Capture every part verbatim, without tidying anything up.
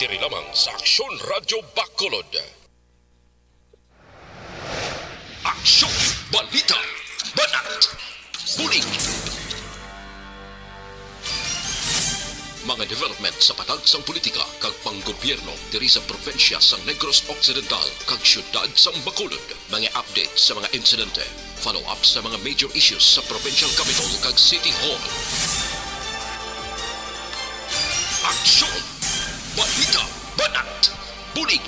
Diri lamang sa Aksyon Radyo Bacolod. Aksyon, balita, banat, bulig. Mga development sa patag sang politika kag panggobyerno diri sa probinsya sang Negros Occidental kag siyudad sang Bacolod. Mga update sa mga insidente. Follow-up sa mga major issues sa provincial capitol kag city hall. Aksyon! Balita! Banat! Bulig!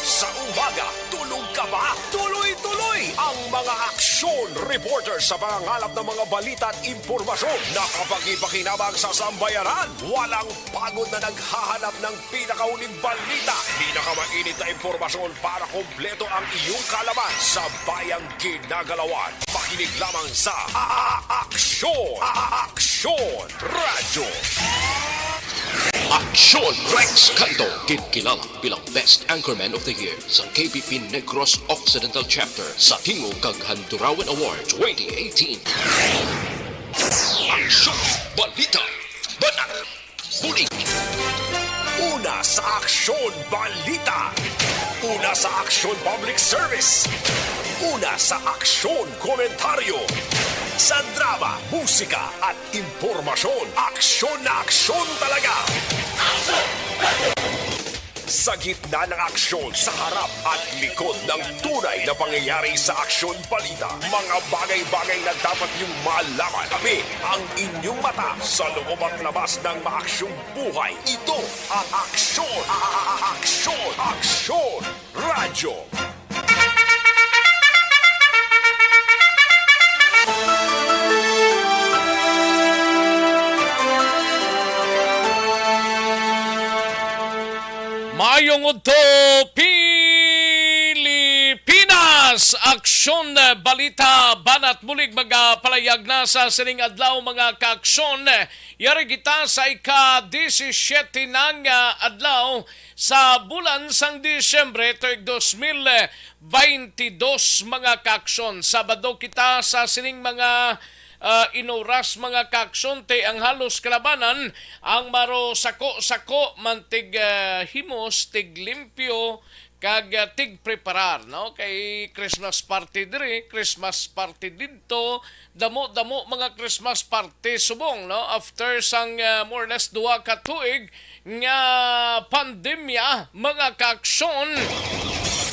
Sa umaga, tulog ka ba? Tuloy-tuloy ang mga aksyon reporter sa pangangalap ng mga balita at impormasyon na kapagi-pakinabang sa sambayanan. Walang pagod na naghahanap ng pinakahuling balita, pinakamainit na impormasyon para kompleto ang iyong kaalaman sa bayang ginagalawan. Makinig lamang sa A-, A-, Aksyon! A-, A-, Aksyon Radyo! Aksyon Rex Canto, ginkilala bilang Best Anchorman of the Year sa K P P Negros Occidental Chapter sa Tingog kag Handurawan Award twenty eighteen. Aksyon! Balita! Banat! Bulig! Una sa Aksyon Balita. Una sa Aksyon Public Service. Una sa Aksyon Komentaryo. Sa drama, musika at impormasyon, aksyon na aksyon talaga. Sa gitna ng aksyon, sa harap at likod ng tunay na pangyayari sa Aksyon Balita, mga bagay-bagay na dapat niyong malaman. Kami ang inyong mata sa loob at labas ng maaksyong buhay. Ito ang Aksyon, a-, a-, a-, Aksyon, Aksyon Radyo. Maayong udto, Pilipinas! Aksyon, balita, banat bulig magapalayag na sa sining adlaw, mga kaaksyon. Yari kita sa ika-disisiete na nga adlaw sa bulan sang Disyembre, tuig dos mil baynte dos, mga kaaksyon. Sabado kita sa sining mga, ah, inoras, mga kaaksyon, te ang halos kalabanan ang maro sako-sako man tig, ah, himos, tig limpyo, kag, ah, tig preparar, no? Kay Christmas party diri, Christmas party didto, damo-damo mga Christmas party subong, no? After sang, ah, more or less duha ka tuig nga pandemya, mga kaaksyon.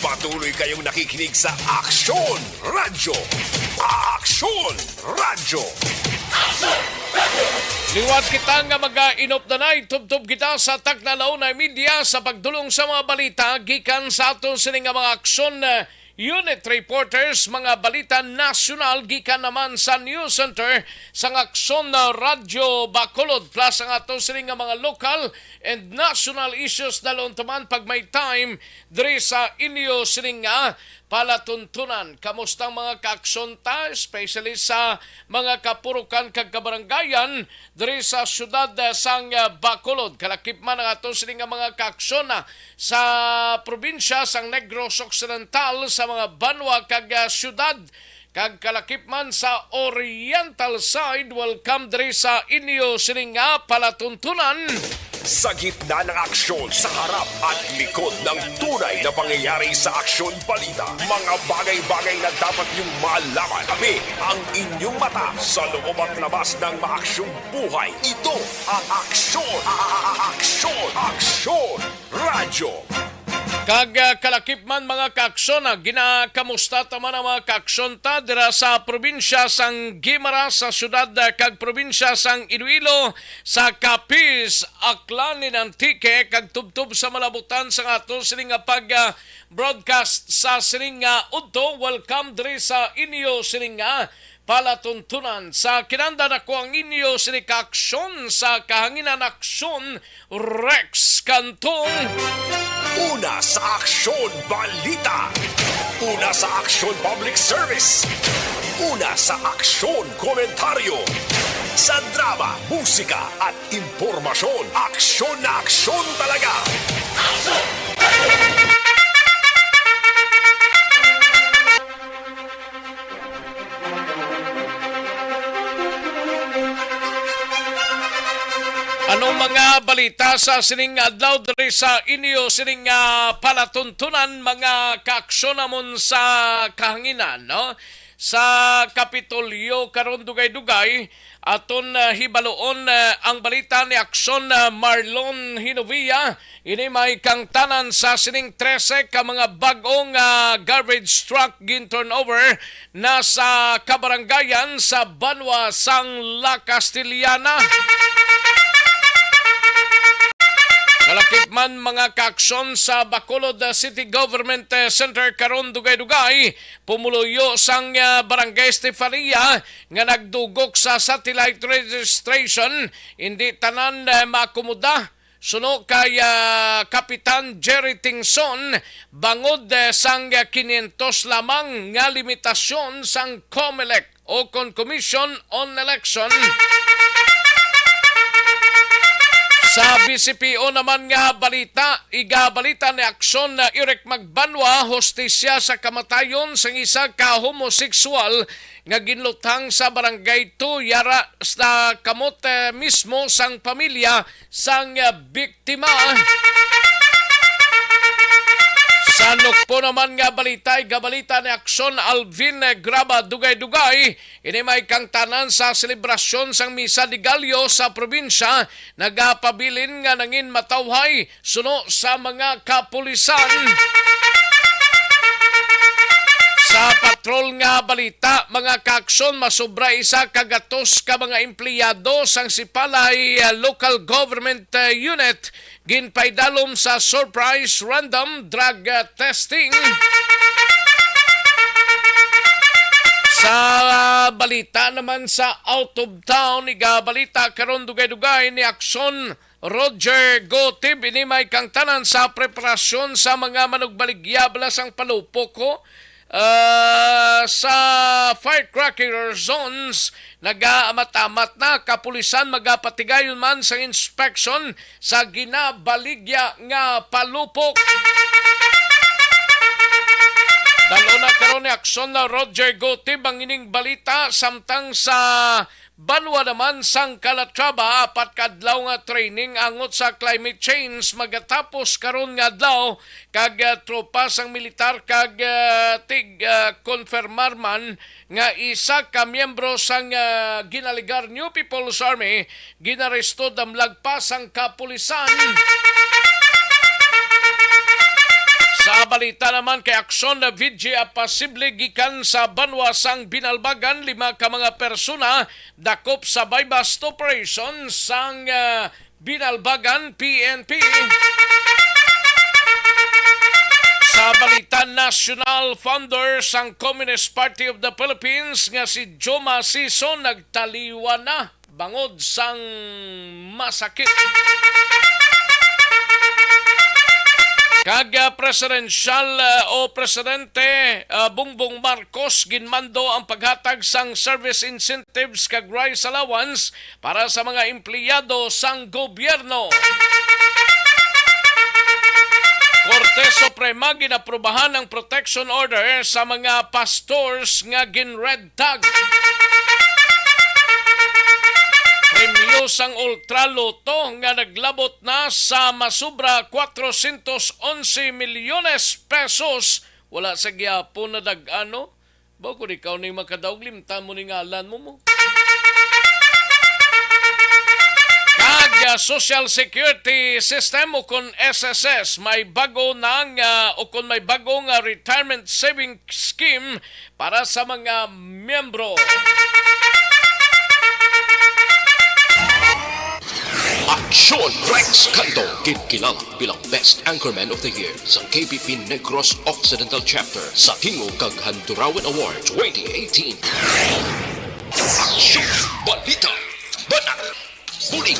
Patuloy kayong nakikinig sa Aksyon Radyo. Aksyon Radyo. Liwat kita nga mag-inupdanay, tubtob kita sa takna, la una y media sa pagdulong sa mga balita gikan sa aton sini nga mga aksyon, eh, unit reporters, mga balita nasyonal gikan naman sa News Center sang Aksyon Radyo Bacolod, plus ang aton sini nga mga local and national issues, dalon taman pag may time diri sa inyo sini nga palatuntunan. Kamusta ang mga kaaksyon ta, especially sa mga kapurukan kag kabarangayan diri sa siyudad, ah, sang, ah, Bacolod? Kalakip man ang ato sini nga mga kaaksyon, ah, sa probinsya sang Negros Occidental, sa mga banwa kag, ah, siyudad, kag kalakip man sa Oriental side. Welcome diri sa inyo sini nga palatuntunan. Sa gitna ng aksyon, sa harap at likod ng tunay na pangyayari sa Aksyon Balita, mga bagay-bagay na dapat niyong malaman. Kami ang inyong mata sa loob at labas ng maaksyong buhay. Ito ang Aksyon, a-, a-, a-, Aksyon, Aksyon Radyo. Kag, ah, kalakip man, mga kaaksyon, ah, ginakamusta ta man ang mga kaaksyon ta dira sa probinsya sang Guimaras, sa siyudad, ah, kag probinsya sang Iloilo, sa Capiz, Aklan, and Antique, kag tubtob sa malabutan sang ato sini nga pag, ah, broadcast sa sini nga udto. Welcome diri sa inyo sini nga palatuntunan. Sa kinandan, ako ang inyo sini ka aksyon sa kahanginan, Aksyon Rex Cantong. Una sa Aksyon Balita. Una sa Aksyon Public Service. Una sa Aksyon Komentaryo. Sa drama, musika at impormasyon, aksyon na aksyon talaga. Anong Mga balita sa sining adlaw diri sa inyo sining, ah, palatuntunan, mga kaaksyon namon sa kahanginan, no? Sa Kapitolyo karon, dugay-dugay, aton, ah, hibaluon, ah, ang balita ni Aksyon, ah, Marlon Hinovia. Ini may kangtanan sa sining trese ka mga bag-ong, ah, garbage truck gin-turnover na sa kabarangayan sa banwa sang La Castellana. Kalakip man, mga kaaksyon, sa Bacolod, ah, City Government, eh, Center karon, dugay-dugay, pumuluyo sang, ah, Barangay Estefania nga nagdugok sa satellite registration, hindi tanan, eh, maakomoda. Suno kay, ah, Kapitan Jerry Tingson, bangod, eh, sang quinientos lamang nga limitasyon sang COMELEC o kon Commission on Election. Sa B C P O naman nga balita, igabalita ni Aksyon na Eric Magbanwa, hustisya sa kamatayon sang isa ka homosexual nga ginluthang sa Barangay Two, yara sa kamot, eh, mismo sang pamilya sang, eh, biktima. Sa nukpo naman nga balita, igabalita ni Aksyon Alvin, eh, Graba, dugay-dugay, ini may kangtanan sa selebrasyon sang Misa de Gallo sa probinsya, nagapabilin nga nangin matawhay suno sa mga kapulisan. Sa patrol nga balita, mga kaaksyon, masobra isa ka gatos ka mga empleyado sang Sipalay, ah, Local Government, ah, Unit ginpaidalom sa surprise random drug, ah, testing. Sa balita naman sa out of town, igabalita karon, dugay-dugay ni Aksyon Roger Gotib, ini may kangtanan sa preparasyon sa mga manugbaligya balas ang palupok ko, ah, sa firecracker zones. Nagaamat-amat na, kapulisan magapatigayon man sa inspection sa ginabaligya nga palupok. Dalo na karon ni Aksyon na Roger Gotib ang ining balita, samtang sa banwa naman sang Calatrava, apat ka adlaw nga training angot sa climate change magatapos karon nga adlaw, kag, ah, tropa sang militar kag, ah, tig, ah, konfirmar man nga isa ka miyembro sang, ah, ginaligar New People's Army ginaresto damlag pa sang kapulisan. Sa balita naman kay Aksyon na V G A, posible gikan sa banwa sang Binalbagan, lima ka mga persona dakop sa buy-bust operation sang, ah, Binalbagan P N P. Sa balita nasyonal, founder sang Communist Party of the Philippines nga si Joma Sison nagtaliwan na bangod sang masakit. Kag, ah, presidential, ah, o presidente, ah, Bongbong Marcos ginmando ang paghatag sang service incentives kag rise allowance para sa mga empleyado sang gobyerno. Korte Suprema ginaprubahan ang protection order sa mga pastors nga gin-red tag. Premyo sang Ultra Lotto nga naglabot na sa masubra cuatrocientos once milyones pesos. Wala sa gyapon na dag-ano. Ba, kung ikaw ning makadaog, limtan mo ni ngalan mo mo. Kag, ah, Social Security System, o kon S S S, may bago na nga, o kon may bago nga retirement saving scheme para sa mga miyembro. Aksyon! Rex Canto, gid kilala bilang Best Anchorman of the Year sa K P P Negros Occidental Chapter sa Tingog kag Handurawan Award twenty eighteen. Aksyon! Balita! Banat! Bulig!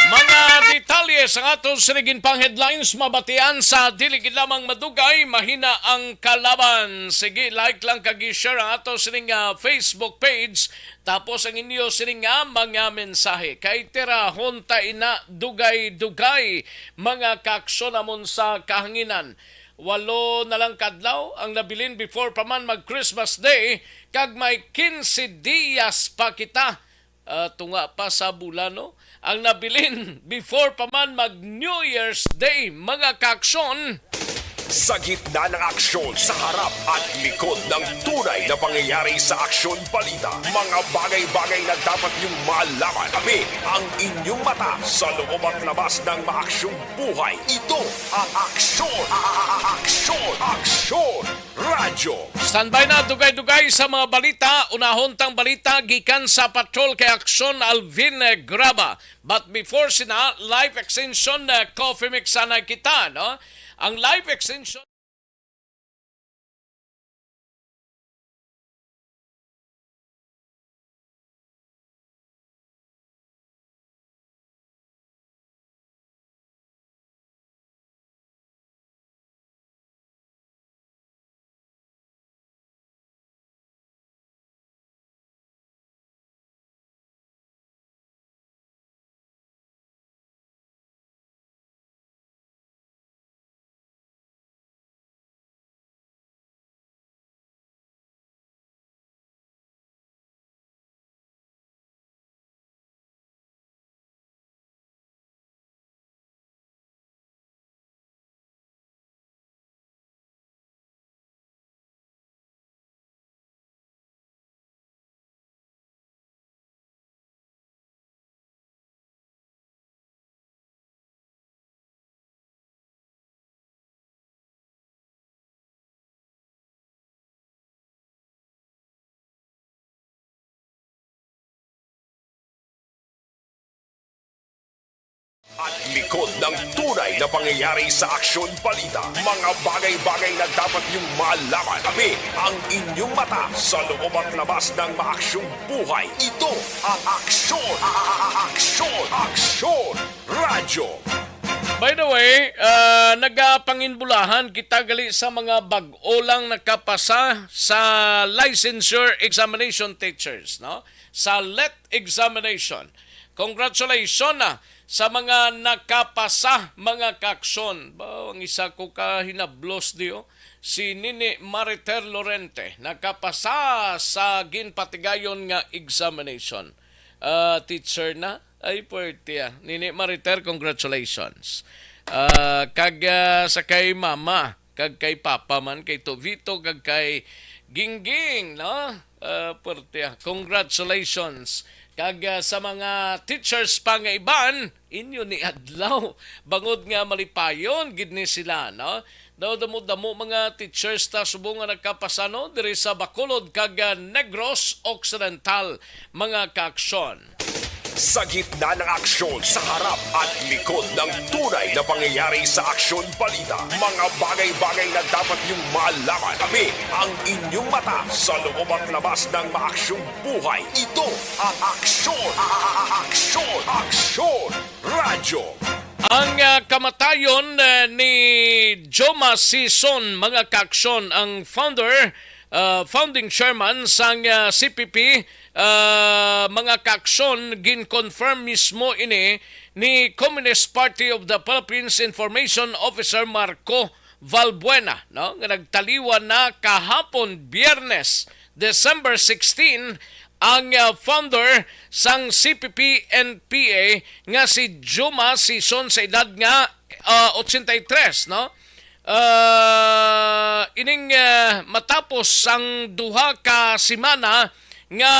Mga detalye sa aton sining pang headlines mabatian sa dili gid lamang madugay, mahina ang kalaban. Sige, like lang kag i-share ang ato sining, ah, Facebook page, tapos ang inyo sining nga mga mensahe. Kay tirahon ta ina dugay-dugay, mga kaaksyon namon sa kahanginan. Walo na lang kadlaw ang nabilin before pa man mag Christmas Day, kag may quince dias pa kita ah, tunga pa sa bulan, no? Ang nabilin before pa man mag New Year's Day, mga kaaksyon. Sa gitna ng aksyon, sa harap at likod ng tunay na pangyayari sa Aksyon Balita, mga bagay-bagay na dapat niyong malaman. Kami ang inyong mata sa loob at labas ng maaksyong buhay. Ito ang Aksyon, Aksyon, Aksyon Radyo. Standby na, dugay-dugay sa mga balita. Unahon tang balita gikan sa Patrol kay Aksyon Alvin, eh, Graba. But before sina, life extension, eh, coffee mix sana kita, no? Ang life extension at likod ng tunay na pangyayari sa Aksyon Balita, mga bagay-bagay na dapat niyong malaman. Kami ang inyong mata sa loob at labas ng maaksyong buhay. Ito ang Aksyon, Aksyon, Aksyon Radyo. By the way, ah, nagapanginbulahan kita gali sa mga bag-o lang nakapasa sa licensure examination, teachers, no? Sa let examination. Congratulations na sa mga nakapasa, mga kaaksyon. Ba, ang isa ko ka hinablos diyo, si Nini Mariter Lorente, nakapasa sa ginpatigayon nga examination. Ah, teacher na? Ay, puwerte, ah. Nini Mariter, congratulations. Ah, kag, ah, sa kay mama, kag kay papa man, kay Tovito, kag kay Gingging, no? Ah, puwerte, ah. Congratulations. Kag, ah, sa mga teachers pa nga iban, inyo ni adlaw. Bangod nga malipayon gid ni sila, no? Daw damo-damo mga teachers ta subong nga nagkapasano diri sa Bacolod kag, ah, Negros Occidental, mga kaaksyon. Sa gitna ng aksyon, sa harap at likod ng tunay na pangyayari sa Aksyon Balita, mga bagay-bagay na dapat niyong malaman. Kami ang inyong mata sa loob at labas ng maaksyong buhay. Ito ang Aksyon, Aksyon, Aksyon Radyo. Ang, ah, kamatayon, ah, ni Joma Sison, mga kaaksyon, ang founder, ah, founding chairman sang, ah, C P P, ah, mga kaaksyon, gin-confirm mismo ini ni Communist Party of the Philippines Information Officer Marco Valbuena, no, nga nagtaliwan na kahapon, Biyernes, December sixteen, ang, ah, founder sang C P P N P A nga si Juma Sison sa edad nga, ah, ochenta y tres, no? Ah, ining, ah, matapos ang duha ka semana nga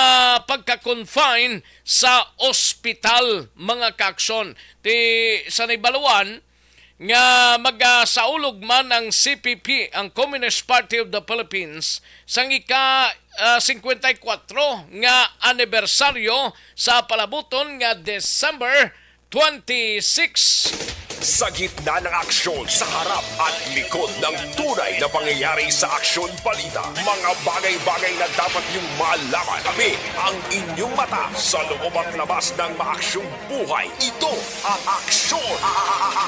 pagka-confine sa ospital, mga kaaksyon. Ti, sa naibaluan, nga magasaulog man ang C P P, ang Communist Party of the Philippines, sang ika, ah, singkwenta y kuwatro nga anibersaryo sa palabuton nga December twenty-six. Sa gitna ng aksyon, sa harap at likod ng tunay na pangyayari sa Aksyon Balita, mga bagay-bagay na dapat niyong malaman. Kami ang inyong mata sa loob at labas ng maaksyong buhay. Ito ang Aksyon,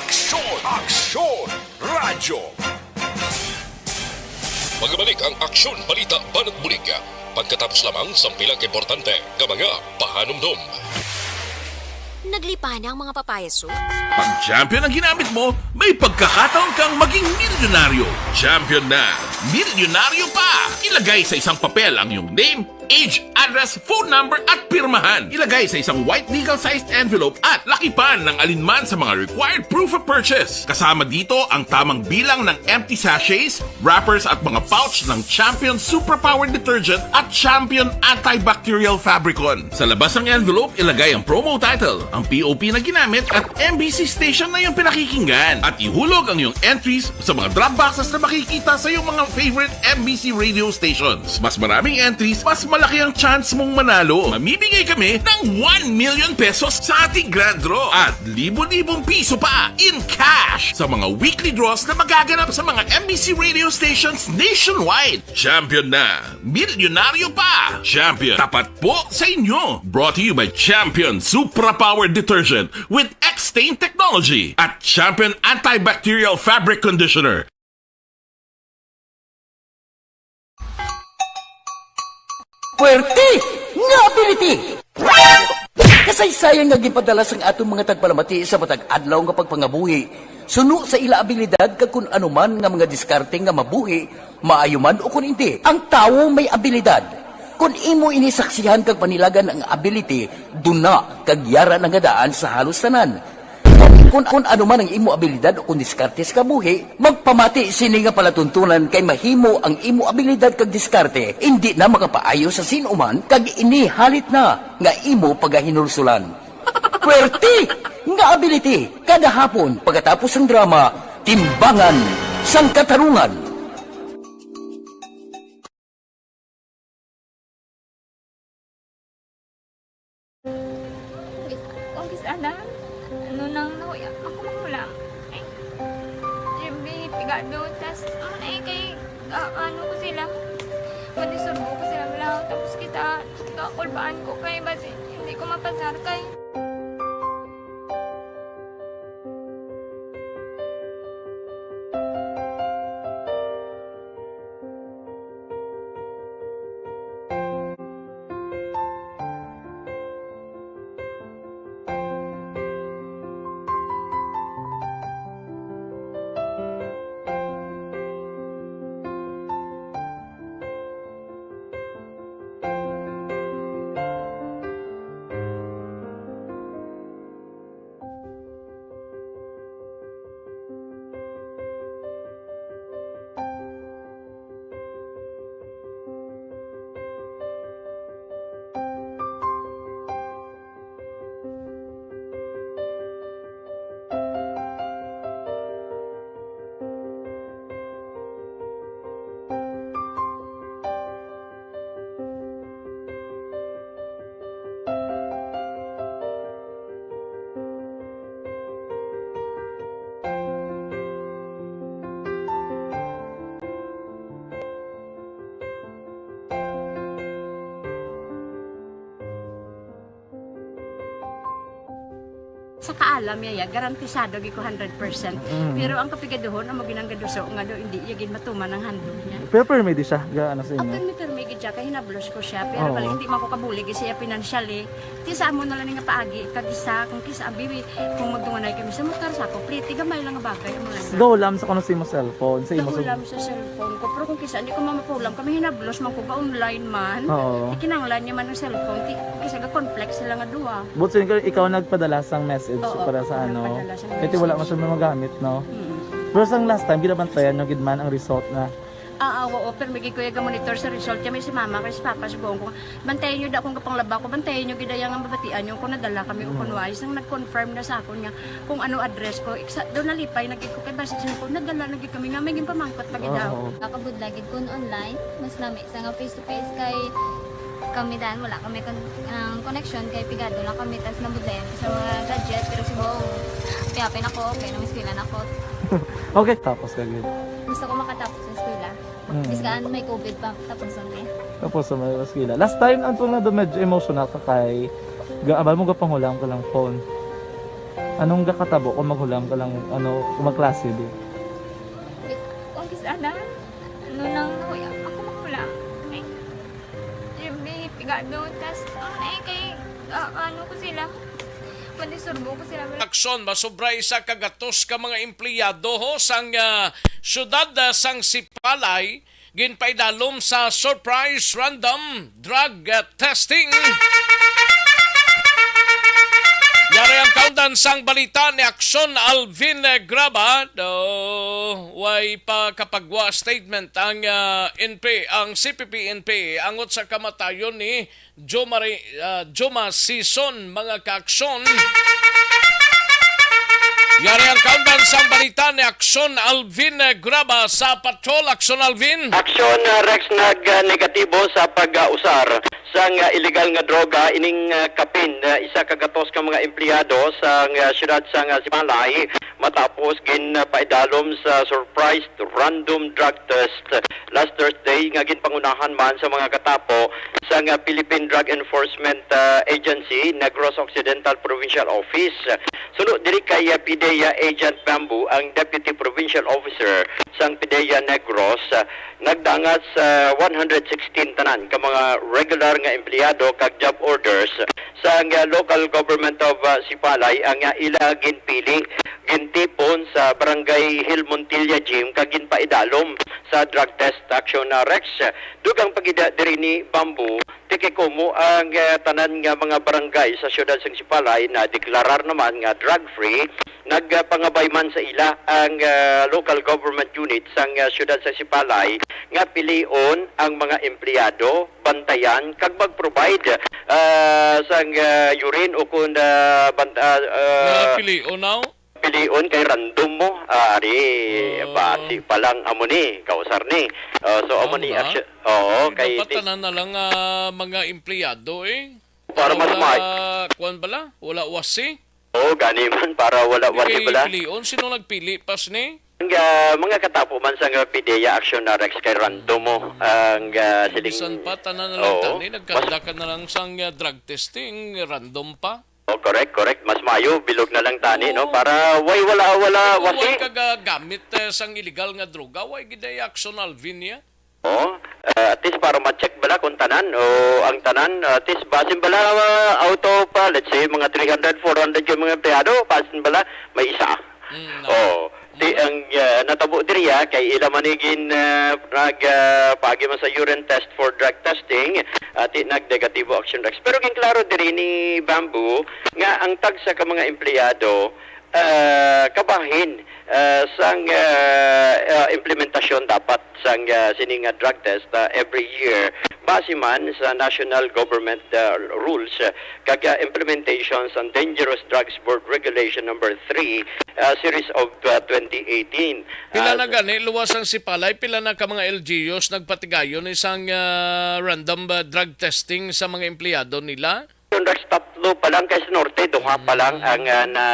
Aksyon, Aksyon Radyo. Magbalik ang Aksyon Balita Banat Bulig pagkatapos lamang sang pila ka importante nga mga pahanumdom. Naglipa na ang mga papaya soup? Pag Champion ang ginamit mo, may pagkakataon kang maging milyonaryo. Champion na, milyonaryo pa! Ilagay sa isang papel ang iyong name, Age, address, phone number, at pirmahan. Ilagay sa isang white legal-sized envelope at lakipan ng alinman sa mga required proof of purchase. Kasama dito ang tamang bilang ng empty sachets, wrappers, at mga pouch ng Champion Suprapower Detergent at Champion Antibacterial Fabricon. Sa labas ng envelope, ilagay ang promo title, ang P O P na ginamit, at M B C station na iyong pinakikinggan. At ihulog ang iyong entries sa mga drop boxes na makikita sa iyong mga favorite M B C radio stations. Mas maraming entries, mas malaki ang chance mong manalo. Mamimigay kami ng one million pesos sa ating grand draw at libo-libong piso pa in cash sa mga weekly draws na magaganap sa mga M B C radio stations nationwide. Champion na! Milyonaryo pa! Champion, tapat po sa inyo! Brought to you by Champion Supra Power Detergent with X-Stain Technology at Champion Antibacterial Fabric Conditioner. Puwerte nga ability! Kasaysayan nga ginpadala sang aton mga tagpalamati sa matag adlaw nga pagpangabuhi, suno sa ila abilidad kag kun ano man nga mga diskarte nga mabuhi, maayo man o kun indi. Ang tawo may abilidad. Kun imo ini saksihan kag panilagan ang ability, duna kag yara na nga daan sa halos tanan. Kun, kun ano man ang imo abilidad o kun diskarte sa kabuhi, magpamati sini nga palatuntunan kay mahimo ang imo abilidad kag diskarte indi na makapaayo sa sin-o man kag ini halit na nga imo pagahinulsulan. Puwerte nga ability kada hapon pagkatapos sang drama, Timbangan sang Katarungan. Kung kis-, kung kis-a na, ano nang nahuya, ako manghulam. Ay, Jimmy, pigado, tas, ano na eh, kay, ah, ano ko sila, pwede surbo ko sila, wala, tapos kita, kakulbaan ko kay, basi, hindi ko mapasar kay. Sa kaalam niya, ya, garantisado gid ko hundred percent. Mm. Pero ang kapigaduhon, amo ginang gaduso nga do, hindi niya gid matuman ang handog niya. Pero permi di siya, ga, ano sa imo? Ang permi, permi gid siya, kay hinablos ko siya. Pero Oo. bali, hindi man ko kabulig siya financially. Ti sa amo na lang nga paagi, kag isa, kung kisa, abi, kung magdunganay kami sa motor, sa ako, pliti, gamay lang nga bagay, amo lang. Gahulam sa kuno sa imo cellphone, sa imo sa Gahulam sa cellphone ko, pero kung kisa, hindi ko mamapahulam, kami hinablos man ko, ga-online man. Oo. Ikinanglan niya man ang cellphone, ti, kung kisa, ga-conflict sila nga duha. But sin-, ikaw nagpadala sang message Oo, para sa ako ano? nagpadala sang Kaya wala message. man siya magamit, no? Mm. Pero sang last time, ginabantayan nyo gid man ang result na. Ah, ah, oo, pero may gid ko yung monitor sa result. Kaya may si mama, kay si papa, si buong ko. Bantayan nyo da kung kapanglaba ko, bantayan nyo gid yung mabatian nyo kung nadala kami o Mm. kung wais. Nang nag-confirm na sa akon nga kung ano address ko, iksa, doon nalipay na gid ko kay basi siya ko, nadala na gid kami nga may ginpamangkot pa gid daw. Oo. Nakabudla gid kun online, mas nami sa nga face to face kay kami dan wala kami kon-, ang connection kay pigado lang kami tas nabudlayan ko sa mga gadget pero si Bong, happy na ko, okay na, eskwela na ko. Okay, tapos ka gid. Gusto ko makatapos sa eskwela. Mm. Bis kaan may covid pa, tapos ang eh. Tapos sa mga eskwela. Last time, ang tunga do medyo emotional ka kay ga-, abal mo gapanghulam ka lang phone. Anong gakatabo kung maghulam ka lang, ano, kung magklase di? Kung kis-a na, ano nang nahuya, ako maghulam. Ay, Jimmy, pigado, tas, ano na eh, kay, ah, ano ko sila, mandisurbo ko sila. Aksyon, masobra isa ka gatos ka mga empleyado ho sang, ah, siyudad, ah, sang Sipalay, ginpaidalom sa surprise random drug, uh, testing. Yari ang kaundan sang balita ni Action Alvin, eh, Graba. Do, way pa kapagwa statement ang, ah, N P, ang C P P N P angot sa kamatayon ni Jomari, ah, Joma Sison, mga kaaksyon. Yari ang kaundan sang balita ni Action Alvin, eh, Graba sa Patrol. Action Alvin. Action, ah, Rex, nag, ah, negatibo sa pag-usar sang, ah, illegal nga droga ining, ah, kapin, ah, isa ka gatos ka mga empleyado sang, ah, siyudad sang, ah, Sipalay matapos ginpaidalom sa surprise random drug test last Thursday nga ginpangunahan man sa mga katapo sang, ah, Philippine Drug Enforcement, ah, Agency Negros Occidental Provincial Office. Suno diri kay, ah, PDEA Agent Bamboo, ang Deputy Provincial Officer sang PDEA Negros, ah, nagdangat sa one hundred sixteen tanan ka mga regular nga empleyado kag job orders sang, ah, local government of, ah, Sipalay ang, ah, ila ginpili, gintipon sa Barangay Hill Montilla Gym kag ginpaidalom sa drug test action na Rex. Dugang pagida diri ni Bamboo, ti kay kumo ang, ah, tanan nga mga barangay sa siyudad sang Sipalay na deklarar naman nga drug-free, nagpangabay man sa ila ang, ah, local government unit sang, ah, siyudad sa Sipalay nga pilion ang mga empleyado, bantayan kag mag-provide, ah, sang, ah, urine o kun, ah, bant-, ah, ah, Nga pilion, now? Pilion kay random mo. Ah, ari, Ah. basi pa lang amo ni, kausar ni. Ah, so, amo Amo ni na? action. Oo, Di kay dapat ti- tanan na lang, ah, mga empleyado, eh. Para mas Wala, ma- kuwan bala? Wala wasi? Oo, gani man, para wala Di wasi kay bala. pilion, sino nagpili pas ni? Ang, ah, mga katapo man sa nga PDEA action na Rex kay random mo. Ang, ah, siling Bisan pa, tanan na lang Oo. tani, nagkanda ka na lang sang, ah, drug testing, random pa. Oh, correct, correct. Mas mayo, bilog na lang tani, no? Oo. Para way wala, wala, Kung wasi. way ka ga-, gamit, eh, sang illegal nga droga, way gid ay action Alvin niya. Oh, ah, at least para ma-check bala kung tanan, o ang tanan, at least basin bala, ah, out of, ah, let's say, mga three hundred, four hundred yung mga empleyado, basin bala, may isa. Mm, no. Oh, di Mm. ang, ah, natabo diri, ah, kay ila man ni gin, ah, nag, ah, pagi man sa urine test for drug testing, at di nag-negatibo action drugs. Pero ginklaro diri ni Bamboo nga ang tagsa ka mga empleyado, ah, kabahin, ah, sang, ah, ah, implementasyon dapat sang, ah, sini nga drug test, ah, every year base man sa national government, ah, rules, ah, kag, ah, implementation sang Dangerous Drugs Board Regulation number three, ah, series of, ah, twenty eighteen. Pila Ah, na gani luwas ang Sipalay? Pila na ka mga L G Us nagpatigayon isang, ah, random, ah, drug testing sa mga empleyado nila? Yung drugs, tatlo pa lang, kay sa norte, duha pa lang Mm. ang, ah, na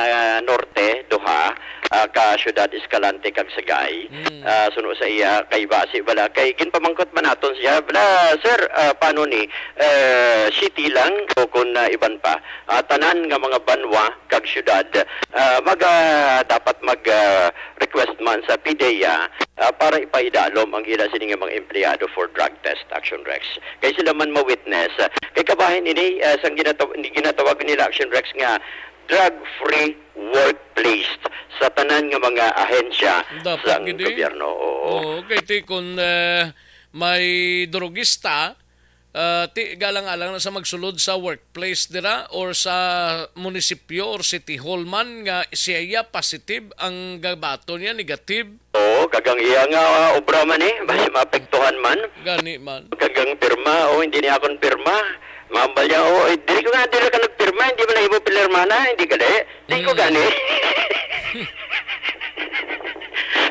norte, duha, ah, ka syudad, Escalante kag Sagay. Mm. Ah, suno sa iya, kay basi bala, kay ginpamangkot man naton siya, bala, "Sir, ah, paano ni, eh, city lang o kung, ah, iban pa?" Ah, tanan nga mga banwa kag syudad, ah, maga-, dapat mag, ah, request man sa PDEA, ah, para ipaidalom ang ila sini nga mga empleyado for drug test, Action Rex. Kay sila man ma-witness, ah, kay kabahin ini, ah, sang ginataw-, ni-, ginatawag nila, Action Rex, nga drug-free workplace sa tanan nga mga ahensya Dapat sang gid, eh. gobyerno. Oo. Oo, kay ti kun, eh, may drogista, ah, ti galang-alang na sa magsulod sa workplace dira or sa munisipyo or city hall man nga siya iya positive, ang gabaton niya negative. Oo, kag ang iya nga, ah, obra man, eh, basi maapektuhan man. Gani man. Kag ang pirma, oh, hindi niya akong pirma. Mahambal niya, oh, eh, dili ko nga, dili ka nagpirma, hindi man na imo pinirma na, hindi ka di. Di ko Mm. gani.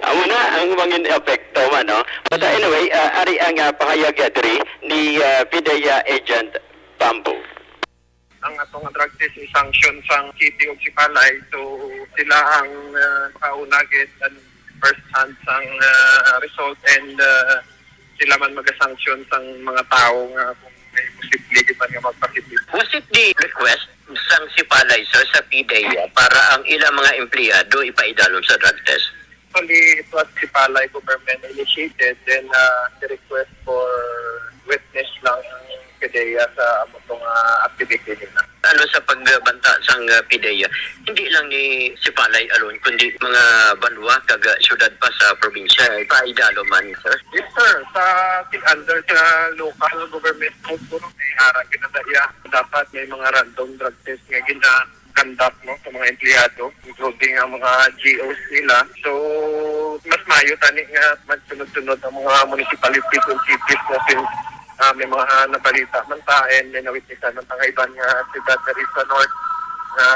Amo na ang mangin epekto man, no? But, uh, Mm. anyway, uh, ari ang, uh, pahayag, uh, diri ni, uh, PDEA Agent Bamboo. Ang ato nga drug test is sanction sang City of Sipalay, so sila ang, uh, makauna gid and first hand sang, uh, result, and, uh, sila man magasanction sang mga tawo nga kung may posible gid man nga magpasitive. Was it the request sang Sipalay, sir, sa PDEA para ang ilang mga empleyado ipaidalom sa drug test? Actually, it was Sipalay government initiated, then, uh, the request for witness lang ang PDEA sa amo tong, uh, activity nila. Ano sa pagbanta sang, ah, PDEA, hindi lang ni Sipalay alone, kundi mga banwa kag, ah, syudad pa sa probinsya, eh, paidalo man, sir. Yes, sir. Sa under sa local government code, po, may ara ginadaya. Dapat may mga random drug test nga gina-conduct, no, sa mga empleyado, including ang mga G Os nila. So, mas maayo tani nga magsunod-sunod ang mga municipalities and cities na sin-, ah, may mga nabalita man ta and may nawitness Sa mga iban nga siyudad diri sa North nga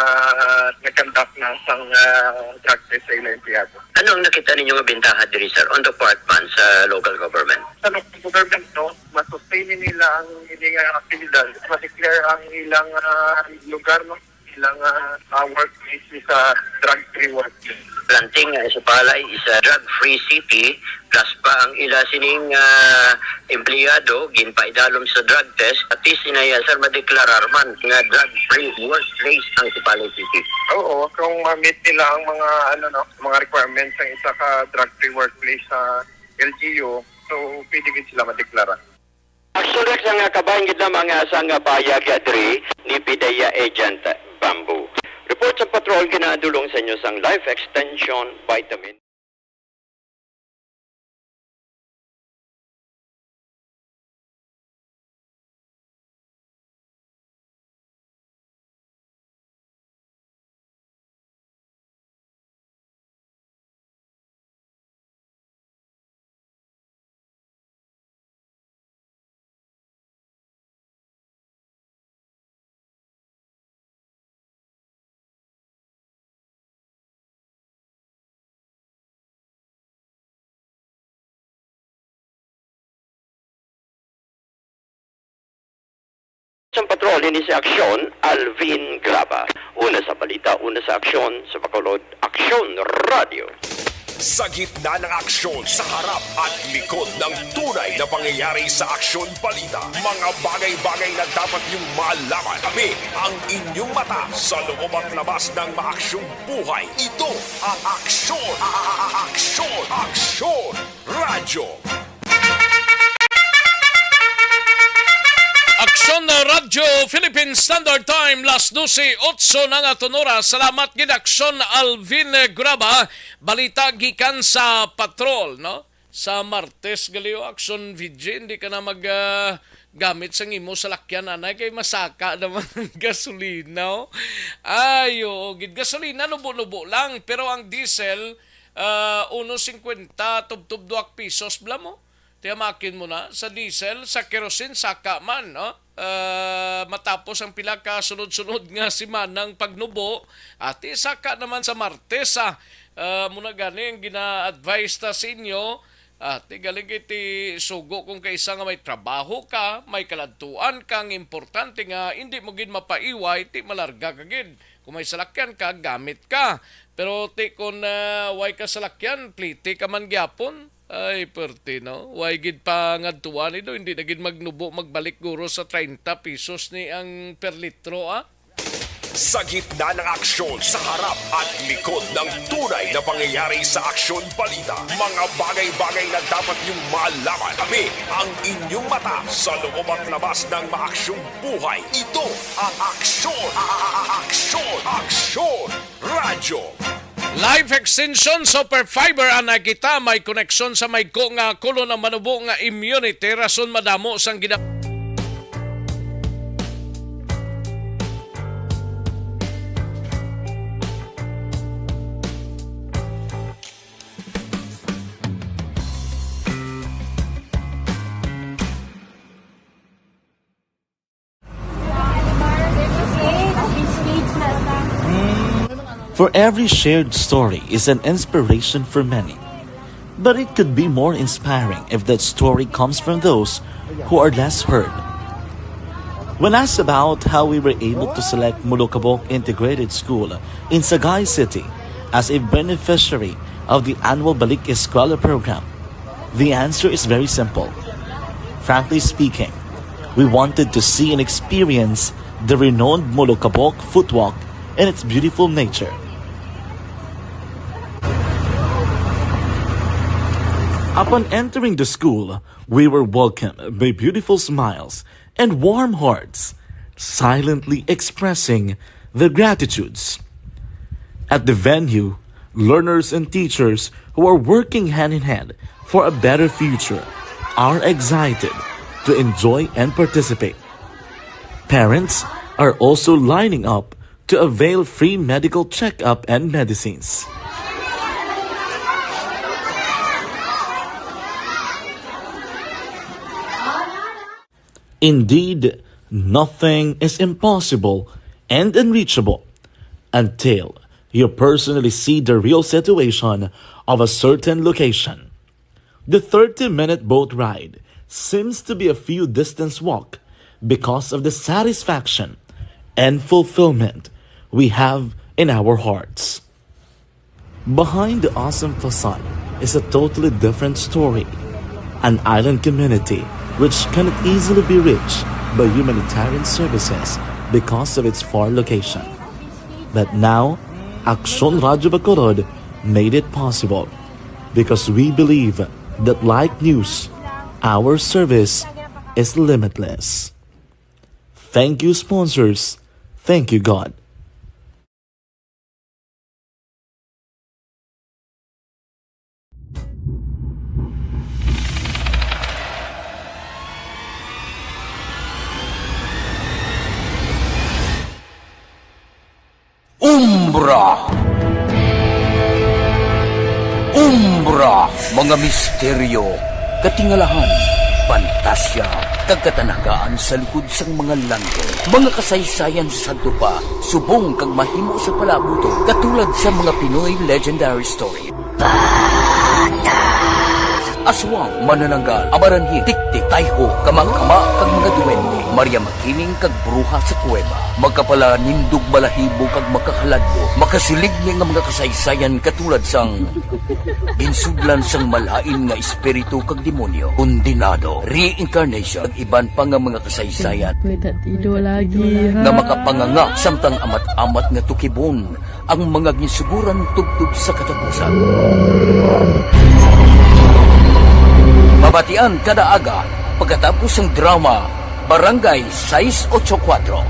nag-conduct na sang, ah, drug test sa ilang empleyado. Ano ang nakita ninyo nga bintaha diri, sir, on the part man sa local government? Sa local government, no, masustain nila ang ilang, ah, aktibidad, ma-declare ang ilang, ah, lugar, no, ilang, ah, ah, workplace sa drug-free workplace. Planting nga Sipalay is a drug-free city, plus pa ang ila sining, ah, empleyado ginpaidalom sa drug test, at least inaya, sir, madeklarar man nga drug-free workplace ang Sipalay City. Oo, kung ma-meet nila ang mga, ano, no, mga requirements sa isa ka drug-free workplace sa L G U, so pwede gid sila madeklara. Actually, sang kabahin gid lamang nga sang pahayag diri ni PDEA Agent Bamboo. Report sa patrol, ginadulong sa inyo sang Life Extension Vitamin. Sang patrol ini si Aksyon, Alvin Graba. Una sa balita, una sa aksyon, sa Bacolod, Aksyon Radio. Sa gitna ng aksyon, sa harap at likod ng tunay na pangyayari sa Aksyon Balita, mga bagay-bagay na dapat niyong malaman. Kami ang inyong mata sa loob at labas ng maaksyong buhay. Ito ang Aksyon, a-, a-, a-, Aksyon, Aksyon Radyo. Aksyon na Radyo Philippine Standard Time, las dose otso na nga aton oras. Salamat gid, Aksyon Alvin Graba. Balita gikan sa patrol, no? Sa Martes gali, o, Aksyon V J, hindi ka na mag, ah, gamit sang imo salakyan, anay, kay masaka naman ang gasolina, o. Ay, oo, gid, gasolina, nubo-nubo lang, pero ang diesel, ah, uno cincuenta, tubtob duha pisos bala mo. Tiyamakin mo na, sa diesel, sa kerosene, saka man, no? Ah, matapos ang pila ka sunod-sunod nga simanang pagnubo, ati saka naman sa Martes, ah, ah, muna gani ang gina-advise ta sa inyo, ati galing kay ti sugo kung kaisa nga may trabaho ka, may kaladtuan ka, ang importante nga hindi mo gid mapaiway, ti malarga ka gid. Kung may salakyan ka, gamit ka. Pero ti kung, ah, way ka salakyan, pliti ka man gyapon. Ay, perti, no? Way gid pa ngadtuan, eh, do. Hindi na gid magnubo, magbalik guro sa treinta pesos ni ang per litro, ah. Sa gitna ng aksyon, sa harap at likod ng tunay na pangyayari sa Aksyon Balita, mga bagay-bagay na dapat niyong malaman. Kami ang inyong mata sa loob at labas ng maaksyong buhay. Ito ang Aksyon, a-, a-, a-, Aksyon, Aksyon Radyo. Life Extension Super Fiber, anay kita, may koneksyon sa may ko nga kulo na manubo nga immunity, rason madamo sang gina- For every shared story is an inspiration for many. But it could be more inspiring if that story comes from those who are less heard. When asked about how we were able to select Molokabok Integrated School in Sagay City as a beneficiary of the annual Balik Eskwela program, the answer is very simple. Frankly speaking, we wanted to see and experience the renowned Molokabok footwalk and its beautiful nature. Upon entering the school, we were welcomed by beautiful smiles and warm hearts. silently expressing their gratitudes. At the venue, learners and teachers who are working hand in hand for a better future are excited to enjoy and participate. Parents are also lining up to avail free medical checkup and medicines. Indeed, nothing is impossible and unreachable until you personally see the real situation of a certain location. The thirty-minute boat ride seems to be a few distance walk because of the satisfaction and fulfillment we have in our hearts. Behind the awesome facade is a totally different story. An island community which cannot easily be reached by humanitarian services because of its far location. But now, Aksyon Radyo Bacolod made it possible because we believe that, like news, our service is limitless. Thank you, sponsors. Thank you, God. Umbra. Umbra, mga misteryo, katingalahan, pantasya, kag katanagaan sa likod sang mga langit. Mga kasaysayan sa sadto pa, subong kag mahimo sa palaabuton, katulad sa mga Pinoy legendary story. Aswang, manananggal, amaranhit, tiktik, tayho, kamangkama, kag mga duwende, Maria Makiling kag bruha sa kuweba. Makapalanindog balahibo kag makahaladlok, makasiligni nga mga kasaysayan katulad sang ginsudlan sang malain nga espiritu kag demonyo, kondenado, reincarnation, kag iban pa nga mga kasaysayan May tatido lagi, ha? nga makapanganga samtang amat-amat nga tukibon ang mga ginsuguran tubtob sa katapusan. Mabatian kada aga pagkatapos sang drama Barangay Sais Ocho Cuatro.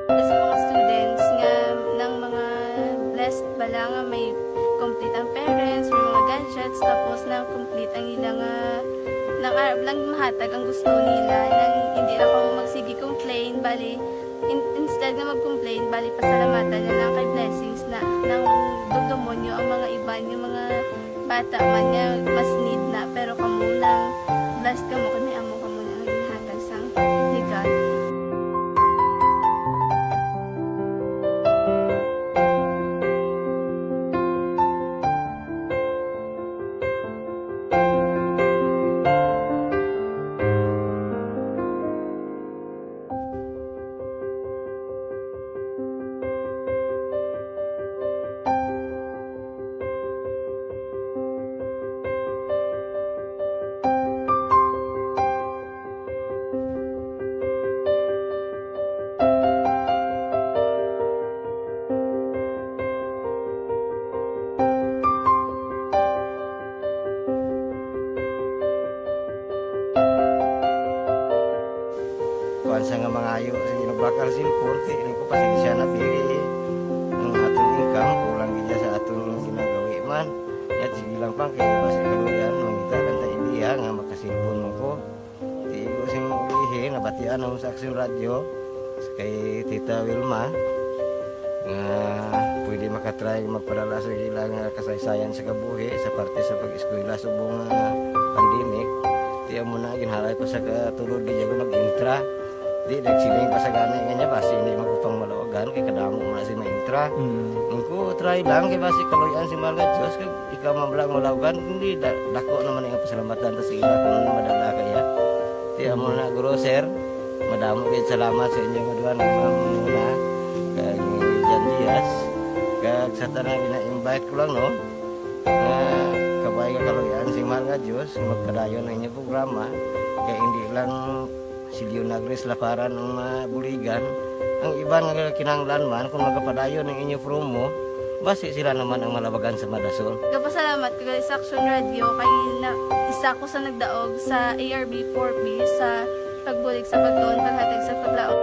Sa mga students nga nang mga blessed bala nga may complete ang parents, may mga gadgets, tapos na complete ang ila nga nang arab lang mahatag ang gusto nila, nang hindi na kamo magsige complain, bali, in-, instead nga mag-complain, bali, pasalamatan na lang kay blessings na nang dumdumonyo ang mga iban, yung mga bata man nga mas need na, pero kamo lang, blessed kamo kay may amo kamo nga ginhatag sang regalo. Kuwan sa nga mangayo sa ginubakal sin korte, ini ko pasensya na pili. Ang aton income, kulang gid sa aton ginagawi man. Yat sige lang pang kay basi kaluyan, mangita lang ta idea nga makasilpon mo ko. Tigo sing ulihi, nabatian ang sa Aksyon Radyo, kay Tita Wilma, nga pwede makatry magpadala sa ilang, ah, kasaysayan sa kabuhi sa parte sa pag-eskwela subong nga pandemic. Ti amo na, ginhalay ko sa katulod, di ako nag-intra. Di, nagsiling pa sa gani nga niya, basi hindi man ko pang malawagan, kay kadamo man si ma-intra. Mm. Ang ko, try lang, kay basi kaluyan si mahal nga Diyos, kay ikaw man lang malawagan, hindi, da-, dako naman ang pasalamatan ta sa ila kung ano madala kaya. Ti amo na, guro, sir, madamo gid salamat sa inyo nga duha, ni Ma'am Mona, kag ni Jan Diaz, kag sa tanan gina-invite ko lang, no, nga kabay nga kaluyan si mahal nga Diyos, magpadayon ang inyong programa, kay hindi lang si Leonagris Laparan ang mabuligan, ang iban nga kinahanglan man, kung magapadayon ang inyong promo, Basi sila naman ang malabagan sa madasol. Gapasalamat ko gali sa Aksyon Radio kay na isa ko sa nagdaog sa A R B four B sa pagbulig sa pagtuon, paghatag sa paglaom.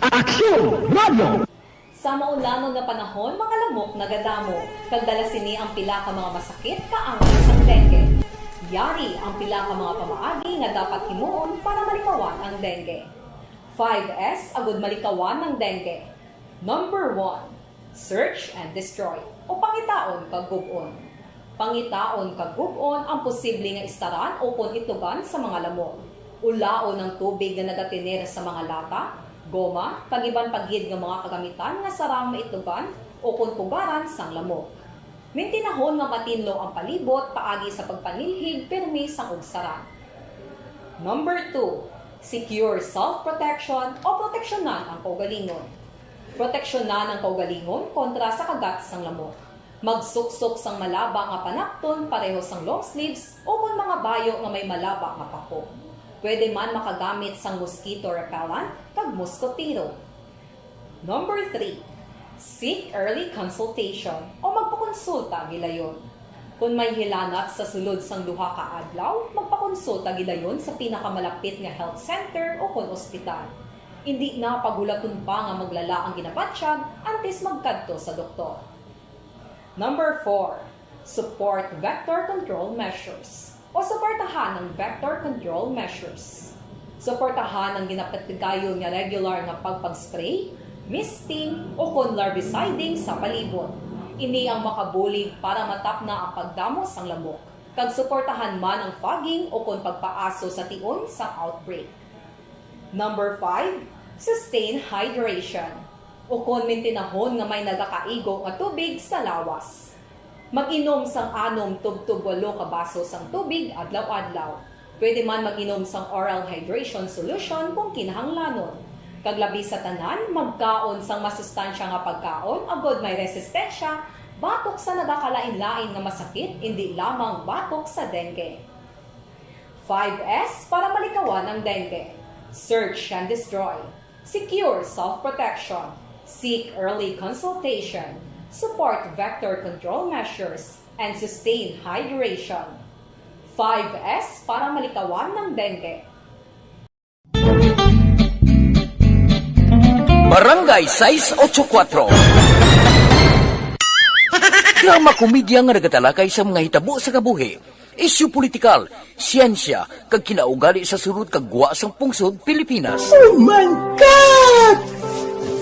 Aksyon Radio! Sa maulamon nga panahon, mga lamok nagadamo, kag dala sini ang pila ka mga masakit kaangay sang dengue. Yari ang pila ka mga pamaagi nga dapat himuon para malikawan ang dengue. Five S agud malikawan ang dengue. Number one, search and destroy, o pangitaon kag gub-on. Pangitaon kag gub-on ang posible nga istaran ukon itlogan sa mga lamok. Ulaon ang tubig nga nagatener sa mga lata, goma, kag iban pa gid nga mga kagamitan nga sarang maitlogan ukon pugaran sang lamok. Mintinahon nga matinlo ang palibot paagi sa pagpanilhig pirmi sang ugsaran. Number two, secure self-protection o proteksyonan ang kaugalingon. Proteksyonan ang kaugalingon kontra sa kagat sang lamok. Magsuksok sang malaba nga panakton pareho sang long sleeves ukon mga bayo nga may malaba nga pako. Pwede man makagamit sang mosquito repellent kag muskotero. Number three, seek early consultation o magpakonsulta gilayon. Kon may hilanat sa sulod sang duha ka adlaw, magpakonsulta gilayon sa pinakamalapit nga health center ukon ospital. Indi na paghulaton pa nga maglala ang ginabatyag antes magkadto sa doktor. Number four, support vector control measures o suportahan ang vector control measures. Suportahan ang ginapatigayon nga regular nga pagpag-spray, misting, ukon larviciding sa palibot. Ini ang makabulig para matapna ang pagdamo sang lamok, kag suportahan man ang fogging ukon pagpaaso sa tion sang outbreak. Number five, sustain hydration, ukon mintinahon nga may nagakaigo nga tubig sa lawas. Mag-inom sang anom tubtob walo ka baso sang tubig adlaw-adlaw. Pwede man mag-inom sang oral hydration solution kung kinahanglanon. Kag labi sa tanan, magkaon sang masustansya nga pagkaon agod may resistensya batok sa nagakalain-lain nga masakit, indi lamang batok sa dengue. Five S para malikawan ang dengue. Search and destroy. Secure self-protection. Seek early consultation. Support vector control measures. And sustain hydration. Five S para malikawan ang dengue. Barangay sais otso kuwatro. Drama komedya nga nagatalakay sa mga hitabo sa kabuhi, isyu politikal, siyensya, kag kinaugali sa sulod kag gwa sang pungsod Pilipinas. Oh my God!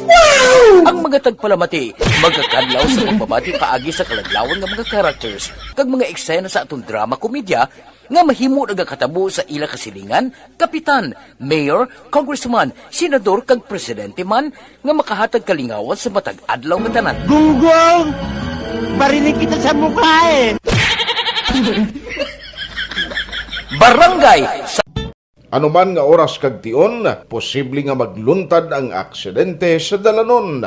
Wow! Ang mga tagpalamati magakadlaw sa pagbabati paagi sa kaladlawan nga mga characters kag mga eksena sa aton drama komedya nga mahimo nagakatabo sa ila kasilingan, kapitan, mayor, congressman, senador, kag presidente man nga makahatag kalingawan sa matag adlaw nga tanan. Gunggong! Barinig kita sa mukha eh! Barangay sa Ano man nga oras kag tion, posible nga magluntad ang aksidente sa dalanon.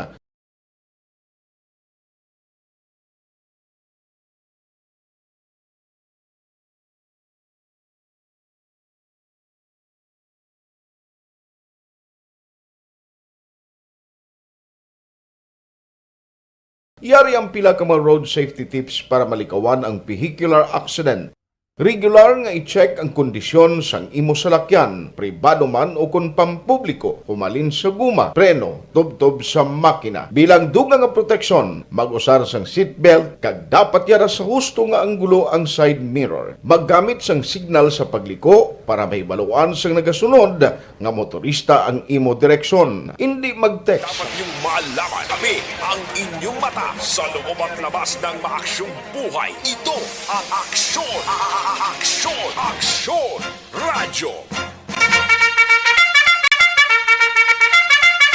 Yari ang pila ka mga road safety tips para malikawan ang vehicular accident. Regular nga i-check ang kondisyon sang imo salakyan, pribado man o kon pampubliko, humalin sa guma, preno, tubtob sa makina. Bilang dugang nga proteksyon, mag-usar sang seatbelt kag dapat yara sa husto nga anggulo ang side mirror. Maggamit sang signal sa pagliko para mahibaluan sang nagasunod nga motorista ang imo direksyon. Indi mag-text. Dapat niyong malaman, kami ang inyong mata sa loob at labas ng maaksyong buhay. Ito ang Aksyon, a-, a-, a-, Aksyon, Aksyon Radyo.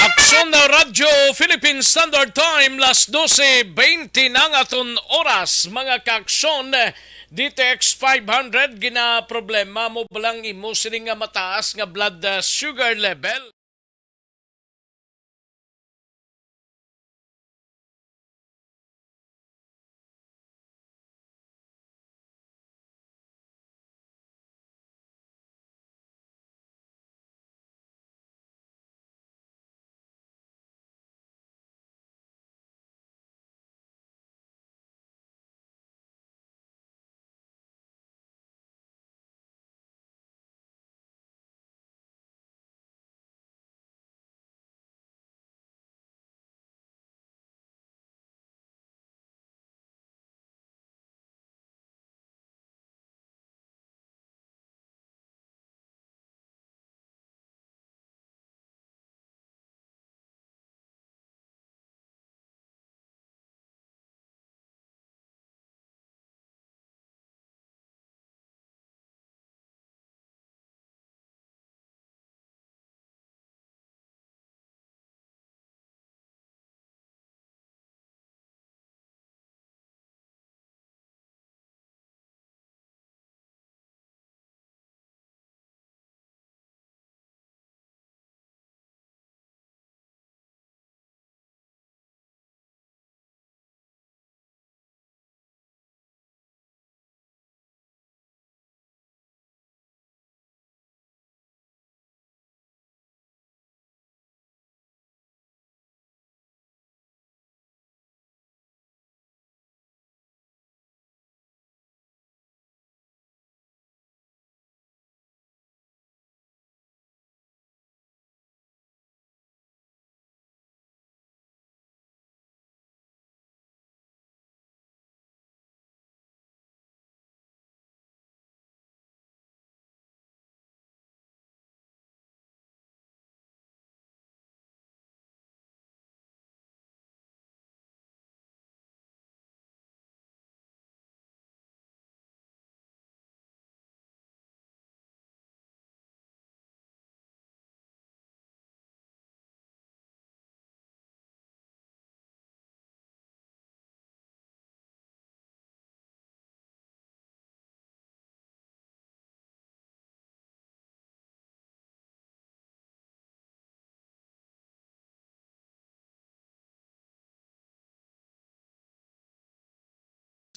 Aksyon na Radyo, Philippine Standard Time, las dose bente na ang aton oras, mga kaaksyon. D T X five hundred, ginaproblema mo ba lang imo sini nga mataas nga blood, ah, sugar level?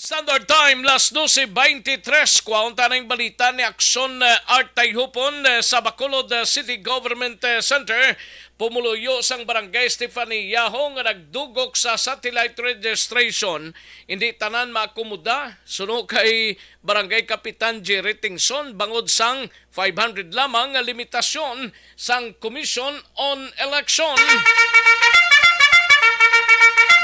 Standard Time, las doce veintitrés. Kuhaon ta ning balita ni Aksyon, eh, Art Tayhupon, eh, sa Bacolod, eh, City Government, eh, Center. Pumuluyo sang Barangay Stefania Yaho nga nagdugok sa satellite registration, hindi tanan maakomoda. Suno kay Barangay Kapitan Jerry Tingson, bangod sang five hundred lamang nga limitasyon sang Commission on Election.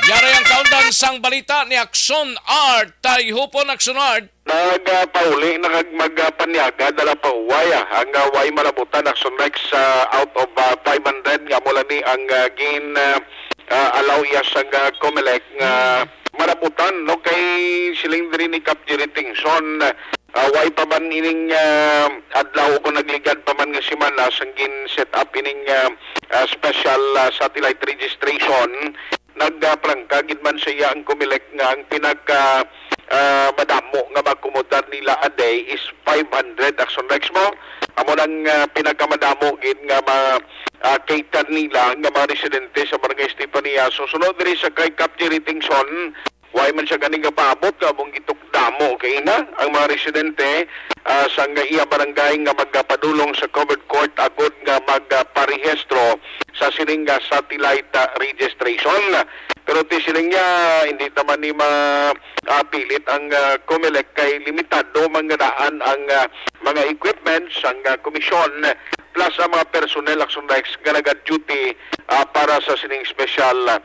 Yari ang kaundan sang balita ni Aksyon Art. Tayhupon, Aksyon Art. Nagapauli na kag magpanyaga dala pa huway, ah, ang, ah, way malabutan, Aksyon Rex, sa out of, ah, five hundred nga mula ni ang, ah, gin, ah, ah, allow iya sang, ah, Comelec nga malabutan, no, kay siling diri ni Kap Jerry Tingson, ah, way pa man ining, ah, adlaw o kung nagligad pa man nga semana sang gin-set up ining, ah, ah, special, ah, satellite registration. Nagpaplangka gid man sa iya ang Comelec nga ang pinaka, ah, madamo nga maakomodar nila a day is five hundred, Aksyon Rex, mo. Amo nang, ah, pinakamadamo gid nga ma-, ah, cater nila nga mga residente sa Barangay Stefania. So, suno diri sa kay Kap Jerry Tingson, way man siya gani nga paabot nga among gitukdamo kay ina ang mga residente, ah, sa nga iya barangay nga magapadulong sa covered court agod nga magparehistro sa sining nga satellite, ah, registration. Pero ti siling niya, hindi naman ni ma-, ah, pilit ang, ah, Comelec kay limitado man nga daan ang, ah, mga equipment sang, ah, komisyon plus ang mga personnel, Aksyon Rex, nga naga-duty, ah, para sa sining special, ah,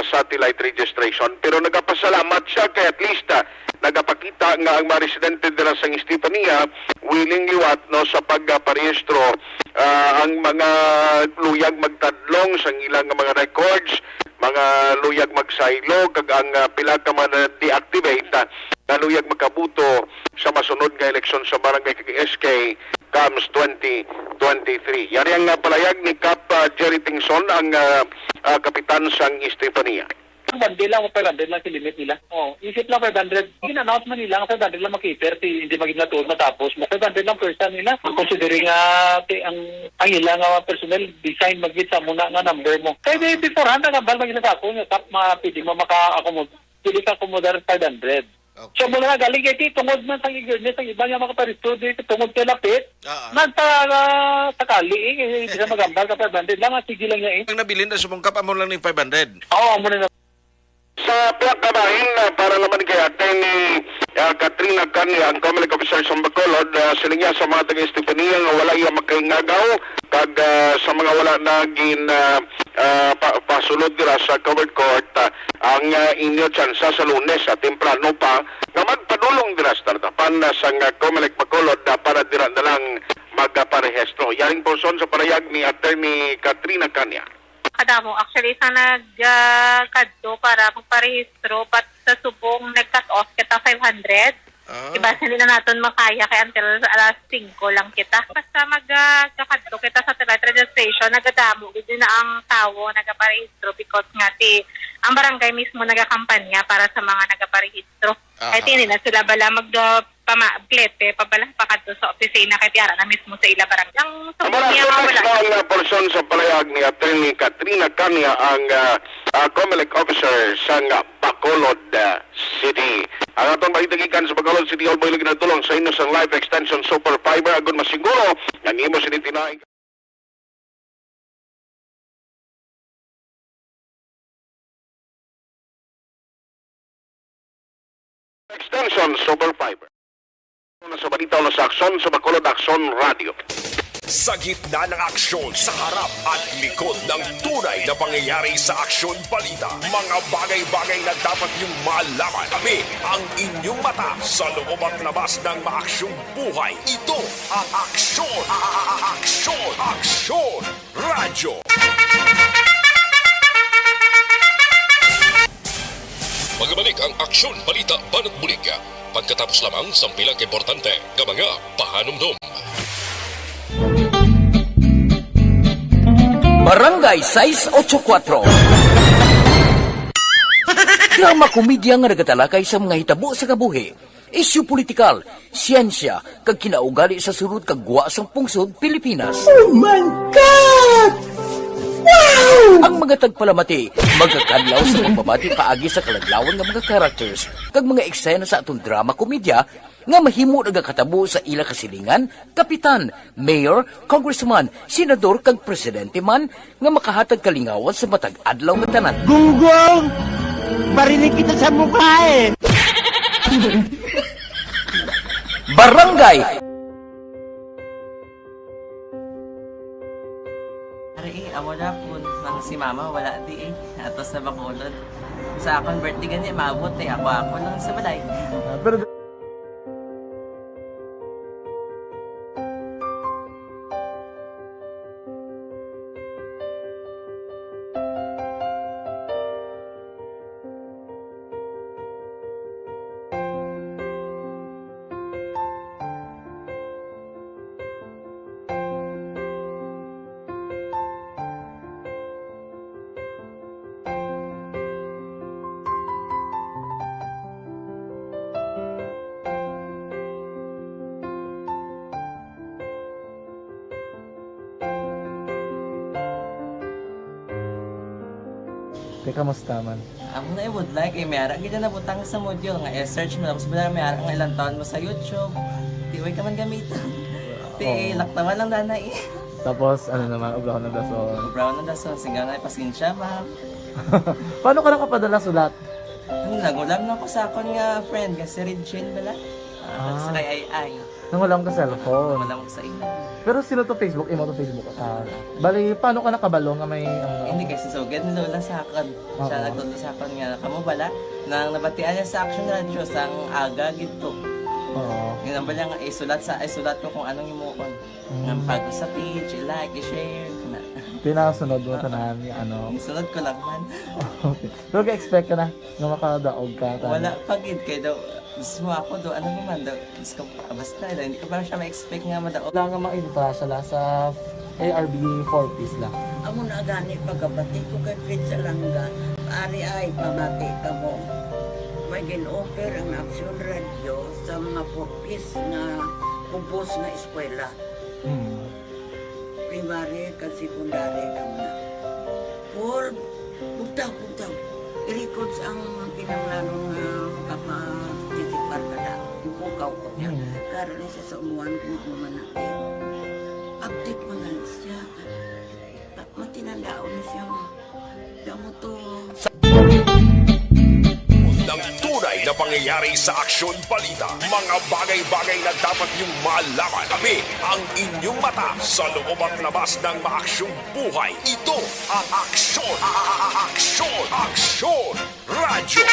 satellite registration. Pero nagapasalamat siya kay at least, ah, nagapakita nga ang mga residente dira sa Estefania willing liwat, no, sa pagparehistro, ah, ang mga luyag magtadlong sang ilang mga records, mga luyag magsaylo, kag ang, ah, pila ka mga na-deactivate, ah, nga luyag makabuto sa masunod nga eleksyon sa barangay kag S K comes twenty twenty-three. Yari ang, ah, palayag ni Kap, ah, Jerry Tingson, ang, ah, ah, kapitan sang Estefania. Ang bundle lang, five hundred lang si limit nila. Oh, isip lang five hundred. In-announce man nila, ang five hundred lang makiter, ti hindi maging natuod matapos. Five hundred lang first time nila. Considering nga, ti, ang, ang ilang, ah, personnel, design magit sa muna nga number mo. Kaya di, before hand, ang ambal magit sa ako, nga Kap, ma-, pwede mo maka-accommod-, pwede ka accommodar five hundred. Okay. So, mula nga galing kay ti, tungod man sang eagerness ang iba nga makaparehistro dito, tungod kay lapit, Ah, ah. Nagpa-, ah, sakali, eh, eh, di sa magambal ka five hundred lang, ah, sige lang niya, eh. Ang nabilin na sumungkap, amo lang ning five hundred. Oo, amo na. Sa pihak kabahin, ah, para naman kay Attorney, ah, Katrina Canya, ang Comelec Officer sa Bacolod, ah, siling niya sa mga taga-Estefania nga wala iya makaingagaw, kag, ah, sa mga wala na gin, ah, ah, pa-, pasulod dira sa covered court, ah, ang, ah, inyo tsansa sa Lunes, ah, temprano pa, nga magpadulong dira sa talatapan, ah, sang, ah, Comelec Bacolod, ah, para dira na lang magparehistro. Yaring porson sa palayag ni Attorney Katrina Canya. Kadamo, actually, sa nag, ah, kadto para magparehistro, but sa subong nag-cut off kita five hundred. Ah. Iba, hindi na naton makaya kay until alas singko lang kita. Basta mag, ah, kakadto kita sa satellite registration, nagadamo gid na ang tawo nagaparehistro because nga ti ang barangay mismo nagakampanya para sa mga nagaparehistro. Aha. Kay ti hindi na sila bala mag, ah, pama-, plete, pabala pa kadto sa opisina kay ti ara na mismo sa ila barangay. Ang Amo na, subo niya so, nga next wala. Na ang, ah, portion sa palayag ni Attorney Katrina Canya, ang, ah, ah, Comelec officer sa nga Bacolod, ah, City. Ang atong balita gikan sa Bacolod City Hall, mo lagi natulong sa inyo sa Life Extension Super Fiber, agud masiguro nga ang imo sini tinaig. Extension Super Fiber. Una sa balita, una sa aksyon, sa Bacolod Aksyon Radio. Sa gitna ng aksyon, sa harap at likod ng tunay na pangyayari sa Aksyon Balita, mga bagay-bagay na dapat niyong malaman. Kami ang inyong mata sa loob at labas ng maaksyong buhay. Ito ang Aksyon, a-, a-, a-, Aksyon, Aksyon Radyo. Magbalik ang Aksyon Balita Banat Bulig, pagkatapos lamang sang pila ka importante nga mga pahanumdom. Barangay sais ocho kuwatro. Drama komedya nga nagatalakay sa mga hitabo sa kabuhi, isyu politikal, siyensya, kag kinaugali sa sulod kag gwa sang pungsod Pilipinas. Oh my God! Wow! Ang mga tagpalamati magakadlaw sa pagbabati paagi sa kalaglawan nga mga characters kag mga eksena sa aton drama komedya nga mahimo nagakatabo sa ila kasilingan, kapitan, mayor, congressman, senador, kag presidente man nga makahatag kalingawan sa matag adlaw nga tanan. Gunggong! Barinig kita sa mukha eh! Barangay Ari, eh, amo na po. Nang si mama, wala di eh. Ato sa Bacolod. Sa akong birthday gani, maabot eh. Ako-ako lang sa balay. Ah, pero Teka, kamusta man? Amo na ibudlay kay may ara gid na nabutang sa module nga i-search mo, tapos bala may ara nga ilang taon mo sa YouTube. Di way ka man gamiton. Ti Oo. Laktawan lang dana eh. Tapos, ano naman, ubrahon ng dason. Ubrahon ng dason, sigaw na, "Pasensya, ma'am." Paano ka nakapadala sulat? Ano, naghulam na ko sa akon nga friend, nga si Regine bala. Ah, Ah. Sa kay Ay Ay. Nangulam ka cellphone. Wala mo sa imo. Pero sino to Facebook? Imo to Facebook? Ah, bali, paano ka nakabalo nga may, ano? Hindi, kay si Sugad ni Lola sa akon. Siya Oo. Nagtudlo sa akon nga, kamo bala, nang nabatian niya sa Action Radio, sang aga gid to. Oo. Yun ang bala nga, isulat sa, isulat ko kung anong imuon. Mm. Nga bago sa page, i-like, i-share, kana. Pinasunod mo Oo. Tanan nga, ano? Isunod ko lang man. Okay. Pero ga-expect ka na nga makadaog ka, tanan? Wala pa gid, kay daw, mismo ako daw, ano naman daw, Diyos ko, ah, basta, hindi ko pa siya ma-expect nga madaog. Wala nga maintra siya la sa A R B four Ps la. Amo na gani pagkabati ko kay Fred Salanga, ari ay pamati kamo. May gin-offer ang Action Radio sa mga four Ps nga kubos nga eskwela. Hmm. Primary kag secondary kamo na. Four, bugtaw, bugtaw. I-records ang kinahanglanon nga makaparticipar ka na. Ipukaw ko niya. Mm. Karon ni sa sa umuan kung ano man na. Update man gani siya. Ta-, matinandaon ni siya nga. Damo to. Ng tunay na pangyayari sa aksyon balita. Mga bagay-bagay na dapat niyong malaman. Kami ang inyong mata sa loob at labas ng maaksyong buhay. Ito ang Aksyon, a-, a-, a-, Aksyon, Aksyon Radyo.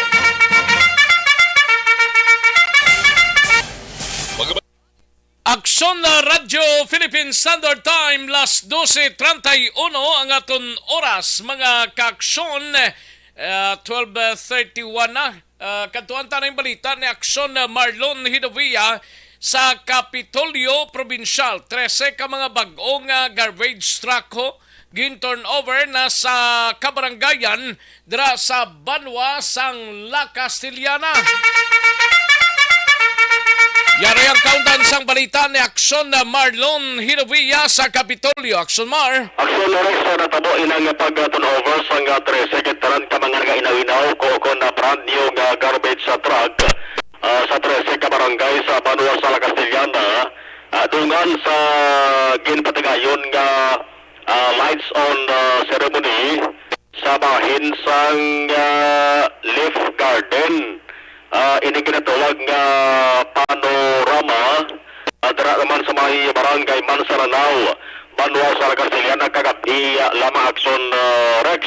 Aksyon na Radyo Philippine Standard Time, las dose treinta y uno ang aton oras, mga kaaksyon. Ah, twelve thirty-one na. Ah, kadtuan ta ning balita ni Aksyon, ah, Marlon Hidovia. Sa Kapitolyo Probinsyal, trese ka mga bag-o nga garbage truck ho gin-turnover na sa kabarangayan dira sa banwa sang La Castellana. Yari ang kaundan sang balita ni Aksyon Marlon Hirovia sa Kapitolyo. Aksyon Mar. Aksyon Rex, sa natabo ilang pag-turnover sang trese ka tanan ka mga nga inaw-inaw ko kon na brand new nga garbage sa truck, ah, sa trese ka barangay sa banwa sa La Castellana, ah, dungan sa ginpatigayon nga, ah, lights on, ah, ceremony sa bahin sang, ah, Leaf Garden. Ah, ini ginatawag nga panorama, ah, dira naman sa may barangay Mansaranao, banwa sa La Castellana, kagab-i, ah, lamang, Aksyon, ah, Rex.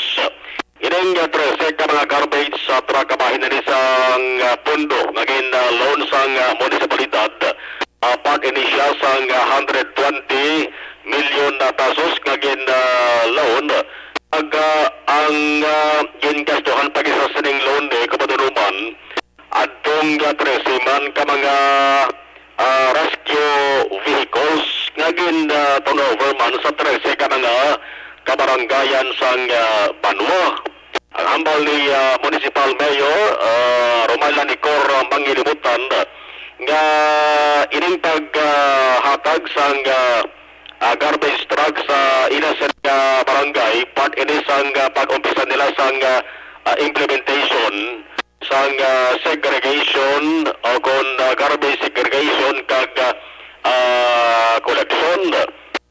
Ining, ah, trese ka mga garbage sa truck kabahin na ni sang, ah, pondo nga gin, ah, loan sang, ah, munisipalidad. Ah, part ini siya sang, ah, hundred twenty million na pesos nga gin, ah, loan. Ag, ah, ang, ah, gingastuhan pa gid sa sining loan, eh, kung matunuman, adtong, ah, trese man ka mga, ah, rescue vehicles nga gin, ah, turnover man sa trese ka mga kabarangayan sang, ah, banwa. Ang hambal ni, ah, Municipal Mayor, ah, Romel Lanicor, ah, Mangilimutan, nga ining pag, ah, hatag sang, ah, ah, garbage truck sa ila sila nga barangay, part ini sang, ah, pag-umpisa nila sang, ah, ah, implementation sang, ah, segregation o kon, ah, garbage segregation kag, ah, ah, collection.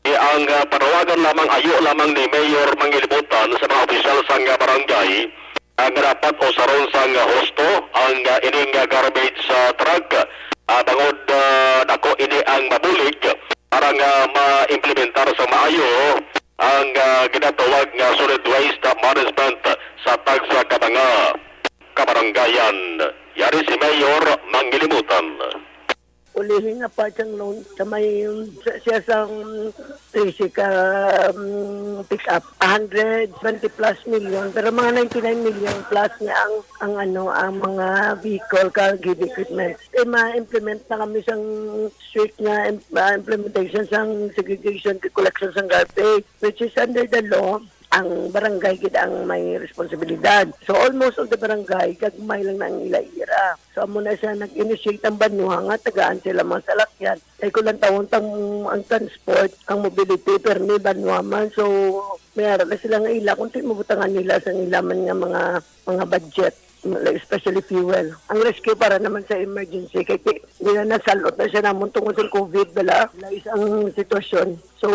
Ang, ah, panawagan lamang, ayo lamang ni Mayor Mangilibutan sa mga opisyal sang, ah, barangay, ah, nga dapat usaron sang, ah, husto ang, ah, ining, ah, garbage, ah, truck. Ah, bangod, ah, dako ini ang mabulig para nga ma-implementar sa maayo ang, ah, ginatawag nga solid waste management sa tagsa ka mga kabarangayan. Yari si Mayor Mangilibutan. Ulihi nga part sang loan sa may, sa, siya sang trese ka, um, pick up, a hundred twenty plus million, pero mga ninety nine million plus niya ang, ang ano, ang mga vehicle, kag heavy equipment. Kay ma-implement na kami sang strict nga im-, ah, implementation sang segregation kag collection sang garbage, which is under the law. Ang barangay gid ang may responsibilidad. So, almost all the barangay, gagmay lang na ang ila-ira. So, amo na siya nag-initiate ang banwa nga tagaan sila mga salakyan. Kay kung lantawon tang ang transport, ang mobility, permi banwa man. So, may ara na sila nga ila kung di mabutangan nila sa ila man nga mga, mga budget, like, especially fuel. Ang rescue para naman sa emergency, kay ti-, di na nasalot na siya namon tungod sa covid bala. Wala isang sitwasyon. So,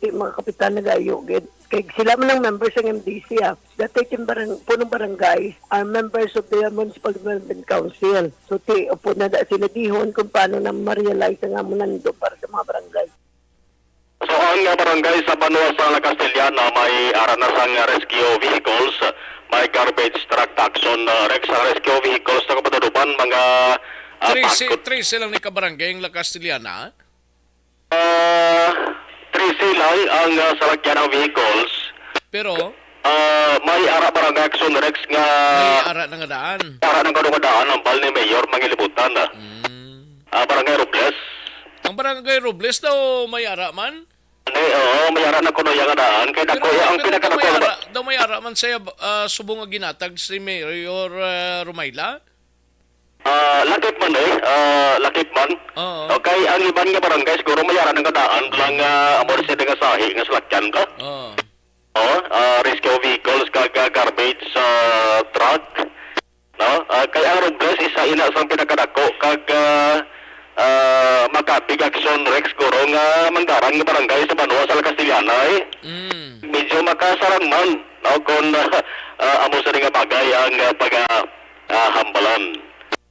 ti mga kapitan nagayo gid. Kay sila man ang members sang M D C, ah. Dati, tin barang-, punong barangay are members of the Municipal Development Council. So, ti, upo na da sila dihon kung paano na ma-realize ang amo nando para sa mga barangay. So, ang, ah, barangay sa banwa sa La Castellana may ara na sang rescue vehicles, may garbage truck action, ah, Rex, ang rescue vehicles na kapatuduban, mga, ah, trese, bakod. Trese lang ni ka barangay ang La Castellana? Ah, trese lang ang, ah, salakyan, ang vehicles. Pero? Ah, may ara barangay action, Rex, nga may ara na nga daan. Ara na nga daan, ang bal ni Mayor Mangilibutan, ah. Mm. Ah, Barangay Robles. Ang Barangay Robles daw may ara man? Hindi, oo, may ara na kuno iya nga daan. Kay dako, pero, ang pero pinakadako daw may ara, daw may ara man siya, ah, subong nga ginatag si Mayor, ah, Romayla? Ah, lakip man, eh. Ah, lakip man. Oo. Okay, ang iban nga barangay siguro may ara na nga daan lang, ah, amo ra sila nga sahi nga salakyan ba? Oo. Oh, ah, rescue vehicles kag, ah, garbage, ah, truck. No? Ah, kay ang Robles isa ina sang pinakadako kag, ah, ah, makabig action, Rex, guro nga manggaran nga barangay sa banwa sa La Castellana, eh. Mm. Medyo makasarang man, no? Kung, ah, ah, amo sini nga bagay ang, ah, pag, ah, ah, hambalan.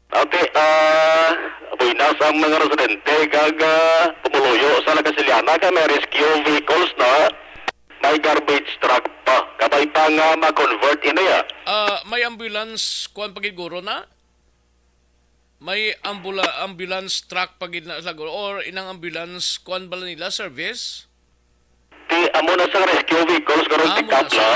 Okay, ah, buenas ang mga residente kag, ah, pumuluyo sa La Castellana kay may rescue vehicles na, may garbage truck pa. Kabay pa nga ma-convert ini, ah. Ah, may ambulance, kuwan pa gid guro na? May ambula-, ambulance truck pa gid na sa guro, or inang ambulance, kuwan bala nila, service? Ti, amo na sa rescue vehicles, karon. Ah, pick up na.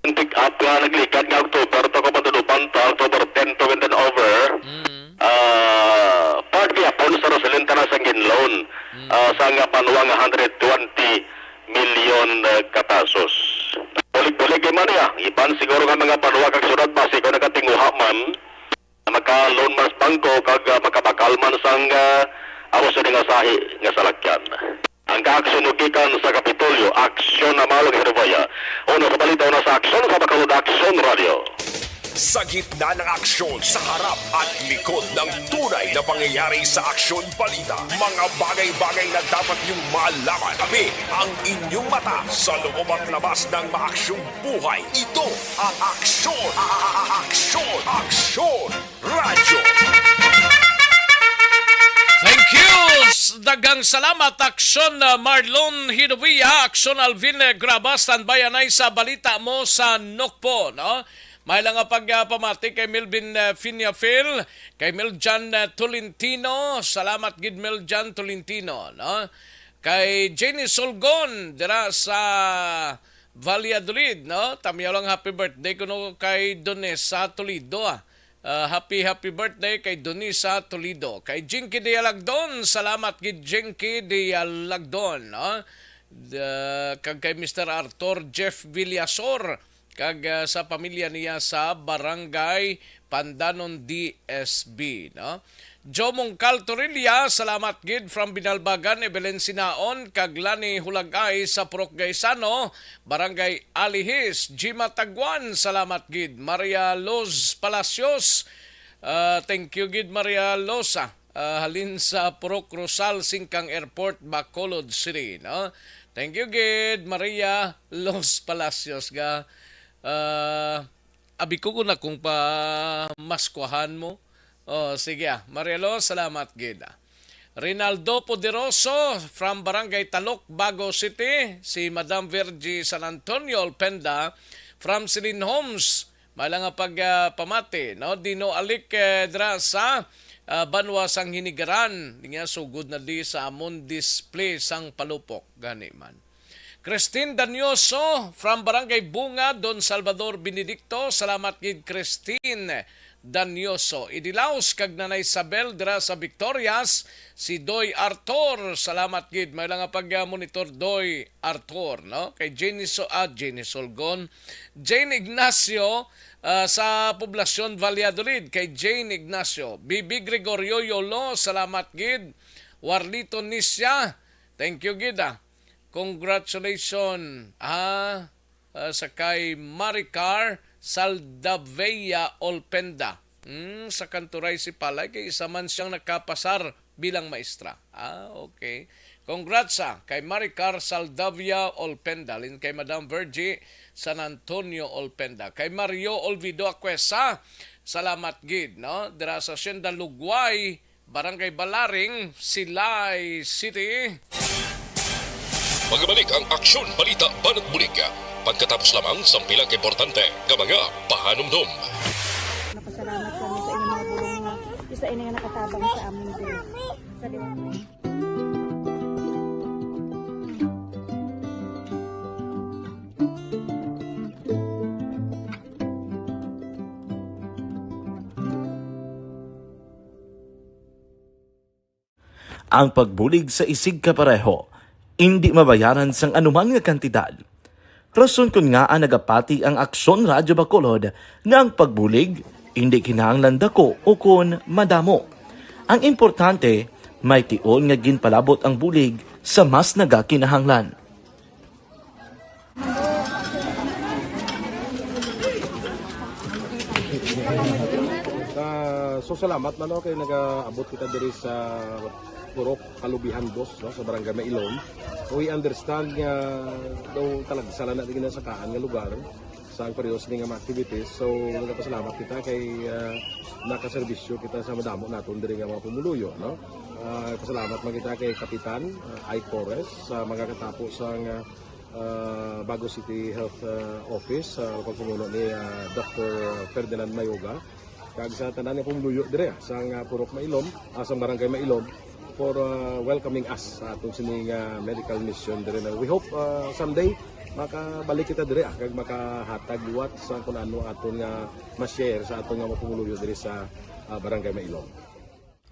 Ang pick up nga naglikat nga October to, kapatuduban ta, October ten to and then over. Mm. Ah, part gihapon sa Rosalyn Tanasan Ginlon, mm, ah, sa nga banwa nga hundred twenty million, ah, ka pesos. Bulig-bulig kay man ya. Iban siguro nga mga banwa kag syudad, basi ko nagatinguha man, maka-loan man sa bangko kag, ah, makabakal man sang, ah, amo sini nga sahi nga salakyan. Ang kaaksyon mo gikan sa Kapitolyo, aksyon na malog hirubaya. Una sa balita, una sa aksyon sa Bacolod Aksyon Radio. Sa gitna ng aksyon, sa harap at likod ng tunay na pangyayari sa Aksyon Balita, mga bagay-bagay na dapat niyong malaman. Tabi ang inyong mata sa loob at labas ng maaksyong buhay. Ito ang Aksyon, a-, a-, a-, Aksyon, Aksyon Radyo. Thank you! S-, daghang salamat, Aksyon, uh, Marlon Hidovia, Aksyon Alvin, uh, Graba, standby anay sa balita mo sa Nokpo, no? May lang nga pag, uh, pamati kay Melvin, uh, Finiafil, kay Meljan, uh, Tolentino, salamat gid Meljan Tolentino, no? Kay Jenny Solgon, dira sa Valladolid, no? Tamyaw lang happy birthday kuno kay Donesa Toledo, ah. Ah, happy, happy birthday kay Donisa Toledo. Kay Jinky Dialagdon, salamat gid Jinky Dialagdon, no? Da-, kag kay Mister Arthur Jeff Villasor, kag, ah, sa pamilya niya sa Barangay Pandanon D S B, no? Jomong Caltorilla, salamat gid from Binalbagan, Evelyn Sinaon, kag Lani Hulagay sa Purok Gaisano, Barangay Alihis, Jima Taguan, salamat gid. Maria Luz Palacios, ah, thank you gid, Maria Luz, ah, ah, halin sa Purok Rosal, Singkang Airport, Bacolod City, no? Thank you gid, Maria Luz Palacios, ga, ah, abi ko kung akong pamaskwahan mo. Oh, sige, ah. Marielo, salamat gid, ah. Rinaldo Poderoso from Barangay Talok, Bago City. Si Madam Virgie San Antonio Olpenda from Celine Homes. May lang nga pag, ah, pamati, no? Dino Alik, eh, dira sa, ah, Banwa sang Hinigaran. Niya sugod na di sa amon display sang palupok. Gani man. Christine Danioso from Barangay Bunga, Don Salvador Benedicto. Salamat gid, Christine Danioso. Idilaos kag Nanay Isabel dira sa Victorias, si Doy Arthur. Salamat gid. May lang nga pag-monitor, Doy Arthur, no? Kay Jenny So-, ah, Jenny Solgon. Jane Ignacio, ah, sa Poblacion Valladolid. Kay Jane Ignacio. Bibi Gregorio Yolo, salamat gid. Warlito Nisya, thank you gid, ah. Congratulations, ah, ah, sa kay Maricar Saldavea Olpenda. Hmm, sa Kanturay si Palay, kay isa man siyang nakapasar bilang maestra. Ah, okay. Congrats, ah, kay Maricar Saldavia Olpenda, lin kay Madam Virgie San Antonio Olpenda, kay Mario Olvido Acuesa, salamat gid, no? Dira sa Hacienda Lugway, Barangay Balaring, Silay City. Magbalik ang Aksyon Balita Banat Bulig pagkatapos lamang sang pila ka importante nga mga pahanumdom. Napasalamat kami sa inyong mga bulong nga isa ini nga nakatabang sa amon diri. Sa liwanag. Ang pagbulig sa isigkapareho indi mabayaran sang anuman nga kantidad. Rason kon ngaa nagapati ang Aksyon Radyo Bacolod nga ang pagbulig indi kinahanglan dako ukon madamo. Ang importante, may tion nga ginpalabot ang bulig sa mas nagakinahanglan. Ah, so salamat man, no, kay nagaabot kita diri sa Purok Kalubihan Dos, no, sa Barangay Mailom. We understand nga daw talagsa lang na di ginasakaan nga lugar sa ang pareho sini nga mga activities. So, nagapasalamat kita kay, ah, nakaserbisyo kita sa madamo naton diri nga mga pumuluyo, no? Ah, pasalamat man kita kay Kapitan, ah, Ike Torres sa mga katapo sa nga, ah, Bago City Health, ah, Office, sa pagpamuno ni, ah, Doctor Ferdinand Mayoga, kag sa tanan nga pumuluyo dire, ah, sa nga Purok Mailom, ah, sa Barangay Mailom, for, ah, welcoming us sa aton sini nga medical mission dire na. We hope, ah, someday makabalik kita dire, ah, kag makahatag liwat sa kun ano aton nga ma-share sa aton nga mga pumuluyo dire sa, ah, Barangay Mailom.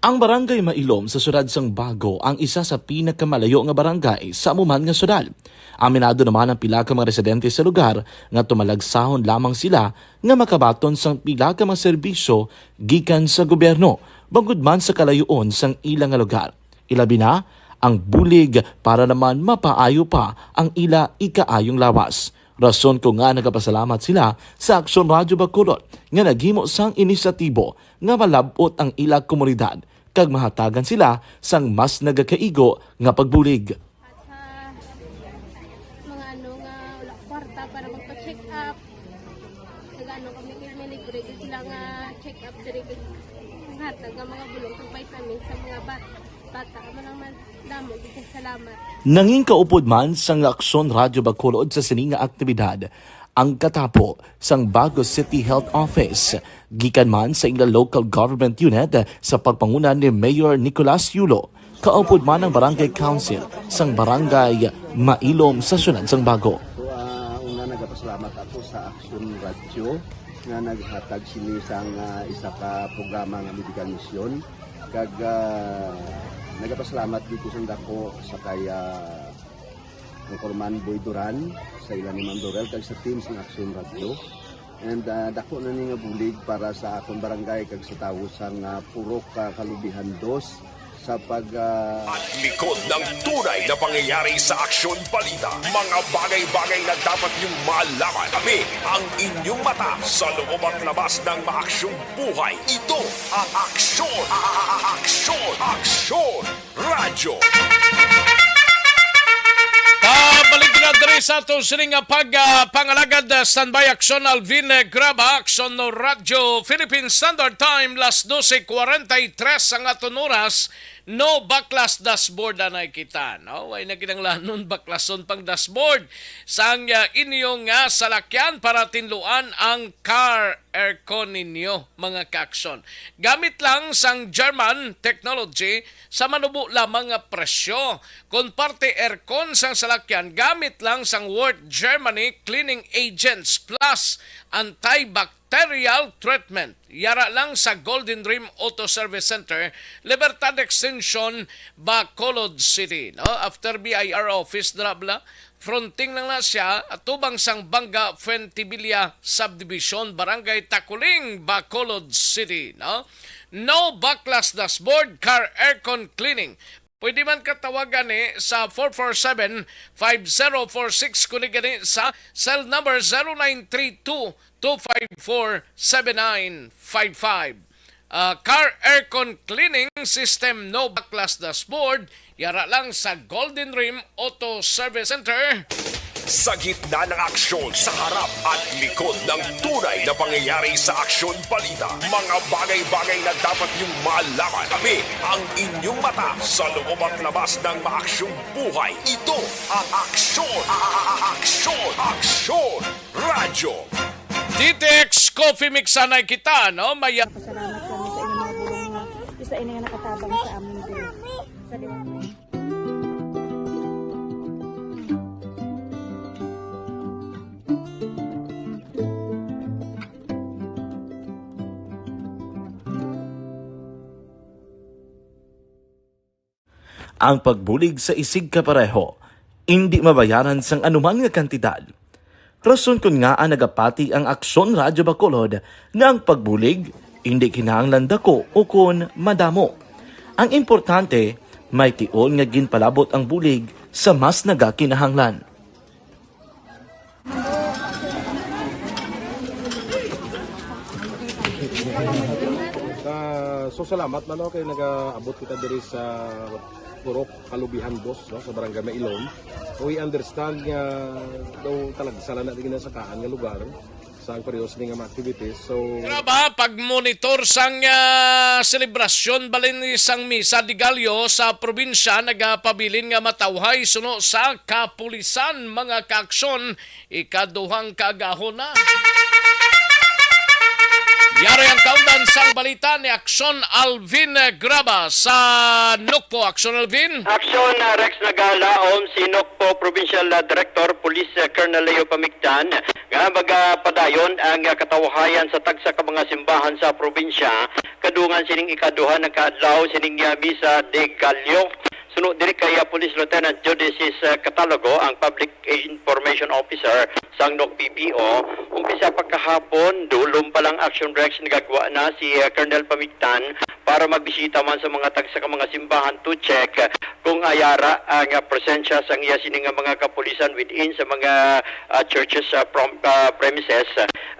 Ang Barangay Mailom sa siyudad sang Bago ang isa sa pinakamalayo nga barangay sa amo man nga siyudad. Aminado naman ang pila ka mga residente sa lugar nga tumalagsahon lamang sila nga makabaton sang pila ka mga serbisyo gikan sa gobyerno, bangod man sa kalayoon sang ila nga lugar. Ilabi na ang bulig para naman mapaayo pa ang ila ikaayong lawas. Rason ko nga nagapasalamat sila sa Aksyon Radyo Bacolod nga naghimo sang inisyatibo nga malab-ot ang ila komunidad kag mahatagan sila sang mas nagakaigo nga pagbulig. At sa mga ano nga wala kwarta para magpa-check up, nag-ano kami, may libre gyud sila nga check up diri, kag hatag nga mga bulong kag vitamins sa mga bat-, bata. Amo lang man, damo gyud kay salamat. Nangin kaupod man sang Aksyon Radyo Bacolod sa sini nga aktibidad ang katapo sang Bago City Health Office, gikan man sa ila local government unit sa pagpanguna ni Mayor Nicolas Yulo. Kaupod man ang Barangay Council sang Barangay Mailom sa siyudad sang Bago. So, ah, una, nagapasalamat ako sa Aksyon Radyo nga naghatag sini sang, ah, isa ka programa nga medical mission. Kag, ah, nagapasalamat dito sa dako sa kay, ah, Anchorman Boy Duran, sa ila ni Ma'am Dorel, kag sa team sang Aksyon Radyo. And, ah, dako na ni nga bulig para sa akon barangay kag sa tawo sang, ah, Purok, ah, Kalubihan Dos sa pag, ah, At likod ng tunay na pangyayari sa aksyon balita, mga bagay-bagay na dapat niyong malaman. Kami ang inyong mata sa loob at labas ng maaksyong buhay. Ito ang aksyon, a- a- a- aksyon, aksyon, radyo. Pabalik na diri sa ato sini nga pag, ah, pangalagad, ah, standby aksyon, Alvin, eh, Graba, aksyon no radyo, Philippine Standard Time, las doce cuarenta y tres ang aton oras. No baklas dashboard anay kita, no? Way na kinahanglanon baklason pang dashboard sang, ah, inyo nga salakyan para tinluan ang car aircon ninyo, mga kaaksyon. Gamit lang sang German technology sa manubo lamang nga presyo. Kon parte aircon sang salakyan, gamit lang sang Worth Germany Cleaning Agents Plus Antibacterial Treatment. Yara lang sa Golden Dream Auto Service Center, Libertad Extension, Bacolod City. No? After B I R office, dra bala, fronting lang na siya, atubang sang Banga Fuentebilla Subdivision, Barangay Taculing, Bacolod City, no? No baklas dashboard, car aircon cleaning. Pwede man katawagan ni sa four four seven, five zero four six, kundi gani sa cell number zero nine three two, two five four, seven nine five five. Ah, car aircon cleaning system, no baklas dashboard, yara lang sa Golden Rim Auto Service Center. Sa gitna ng aksyon, sa harap at likod ng tunay na pangyayari sa aksyon balita, mga bagay-bagay na dapat niyong malaman. Kami ang inyong mata sa loob at labas ng maaksyong buhay. Ito ang aksyon, a- a- a- aksyon, aksyon, radyo. D T X Coffee Mix, sanay kita, no? May Pasalamat kami sa inyong mga bulong nga isa ini nga nakatabang sa amin diri. Sa liwanag. Ang pagbulig sa isigkapareho indi mabayaran sang anuman nga kantidad. Rason kon ngaa nagapati ang Aksyon Radyo Bacolod nga ang pagbulig indi kinahanglan dako ukon madamo. Ang importante, may tion nga ginpalabot ang bulig sa mas nagakinahanglan. Ah, so salamat man, no, kay nagaabot kita diri sa Purok Kalubihan Dos, no, sa Barangay Mailom. We understand nga daw talagsa lang na di ginasakaan nga lugar sa ang periods ni nga mga activities. So, Graba, pagmonitor sang ah, selebrasyon balin sang Misa de Gallo sa probinsya nagapabilin nga matawhay suno sa kapulisan, mga kaaksyon. Ikaduhang kaagahon na. Yari ang kaundan sang balita ni Aksyon Alvin Graba sa Nukpo. Aksyon Alvin. Aksyon, ah, Rex, nagalaom si Nukpo Provincial, ah, Director Police, ah, Colonel Leo Pamigtan nga magapadayon ang, ah, katawhayan sa tagsa ka mga simbahan sa probinsya kadungan sining ikaduha na kaadlaw sining, ah, Misa de Gallo. Suno diri kay, ah, Police Lieutenant Judicis, ah, Catalogo, ang Public Information Officer sang Nukpo P P O, umpisa pa kahapon, dulom pa lang, Aksyon Rex, nagagwa na si, ah, Colonel Pamigtan para magbisita man sa mga tagsa ka mga simbahan to check, ah, kung ayara ang, ah, presensya sang iya sini nga mga kapulisan within sa mga, ah, churches, ah, prom- ah, premises,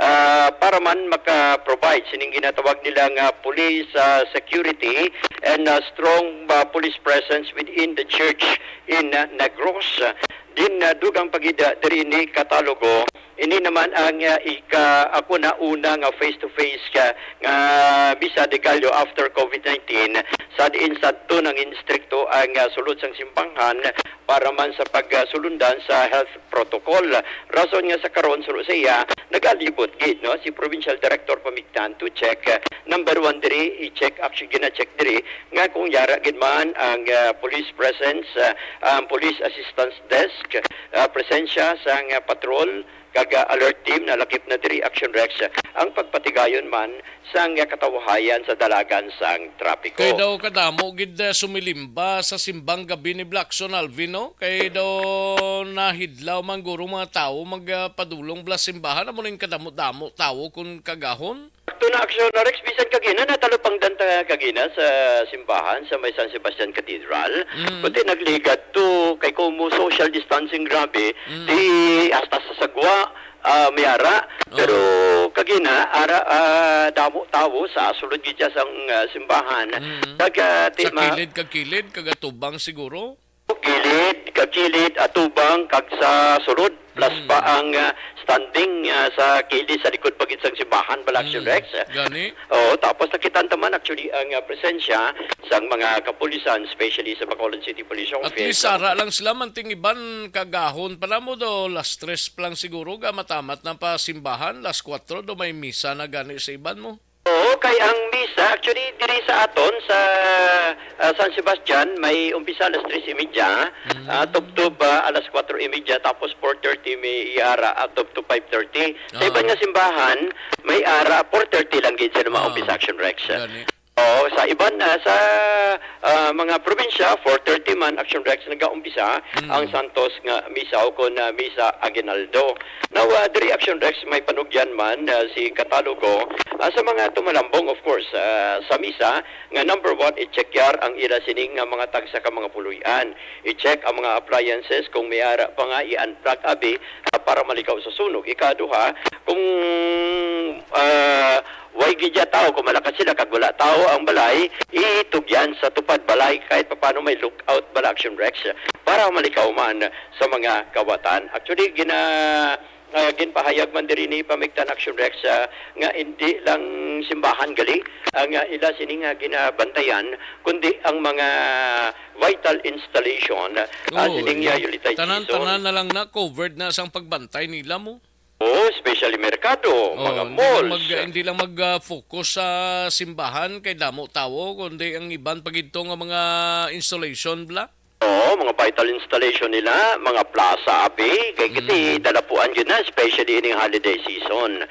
ah, para man maka-provide sining ginatawag nila nga police, ah, security and, ah, strong, ah, police presence within the church in, ah, Negros. Din, ah, dugang pa gid, ah, diri ni Catalogo, ini naman ang, ah, ika ako na una nga face to face ka nga Misa de Gallo after COVID nineteen, sa diin sadto nang instrikto ang, ah, sulod sang simbahan para man sa pagsulundan sa health protocol. Rason nga sa karon, suno sa iya, nagalibot gid, no, si Provincial Director Pamigtan to check, ah, number one diri, i-check, actually gina-check diri nga kung yara gid man ang, ah, police presence, ah, ang police assistance desk, ah, presensya sang, ah, patrol, Kag, ah, alert team nalakip na diri, Action Rex, ang pagpatigayon man sang katawahayan sa dalagan sang trapiko. Kay daw kadamo gid, ah, sumilimba sa simbang gabi ni Blackson, Alvin, no? Kay daw nahidlaw man guro mga tawo magpadulong bala simbahan, amo ning kadamo-damo tawo kun kagahon. Sakto na, Action Rex, bisan kagina, natalupangdan ta kagina sa simbahan sa may San Sebastian Cathedral. Mm. Kundi nagligad to, kay kumo social distancing grabe, Mm. di hasta sa sagwa, ah, may ara. Oh. Pero kagina, ara, ah, damo tawo sa sulod gid sang, ah, simbahan. Mm. Kag, ah, ti-, Sa ma- kilid, kag kilid, kag atubang siguro? Kilid, kag kilid, atubang, kag sa sulod. Plus Mm. pa ang, ah, standing, ah, sa kilid, sa likod pa gid sang simbahan, bala, Action Mm. Rex. Gani? Oo, tapos nakita ta man actually ang, ah, presensya sang mga kapulisan, especially sa Bacolod City Police At Office. least, ara lang sila, man ting iban kagahon pa na mo do, las tres pa lang siguro, gamatamat na pa simbahan, las kuwatro do may misa na gani sa iban mo. Oo, kay ang misa, actually, diri sa aton, sa, ah, San Sebastian, may umpisa alas tres y media, Mm. ah, tubtob, ah, alas kuwatro y media, tapos four thirty may iara, ah, tubtob five thirty. Sa Ah. iban nga simbahan, may ara, four thirty lang gid sila Ah. maumpisa, Action Rex. Gani. Oo, sa iban, ah, sa, ah, mga probinsya, four thirty man, Action Rex, nagaumpisa Mm. ang santos nga misa o kon, ah, misa aguinaldo. Now, ah, diri, Action Rex, may panugyan man, ah, si Catalogo, ah, sa mga tumalambong, of course, ah, sa misa, nga number one, i-check yar ang ila sining nga mga tagsa ka mga puloy-an. I-check ang mga appliances kung may ara pa nga i-unplug abi, ah, para malikaw sa sunog. Ikaduha, kung, ah, way gid ya tawo, kung malakat sila kag wala tawo ang balay, itugyan sa tupad balay kahit papaano may lookout bala, Action Rex, para malikaw man sa mga kawatan. Actually, gina-, ah, ginpahayag man diri ni Pamigtan, Action Rex, ah, nga hindi lang simbahan gali ang, ah, ila sini nga ginabantayan, kundi ang mga vital installation, ah, Oo, sining, ah, yeah. Yulitay season. Tanan-tanan na lang na covered na sang pagbantay nila mo. Oo, especially merkado, Oh, mga hindi lang malls. mag-, hindi lang mag, ah, focus sa simbahan kay damo tawo, kundi ang iban pa gid to nga mga installation bla. Oo, mga vital installation nila, mga plaza abi, kay kiti Mm. dalapuan gyud na, especially ining holiday season.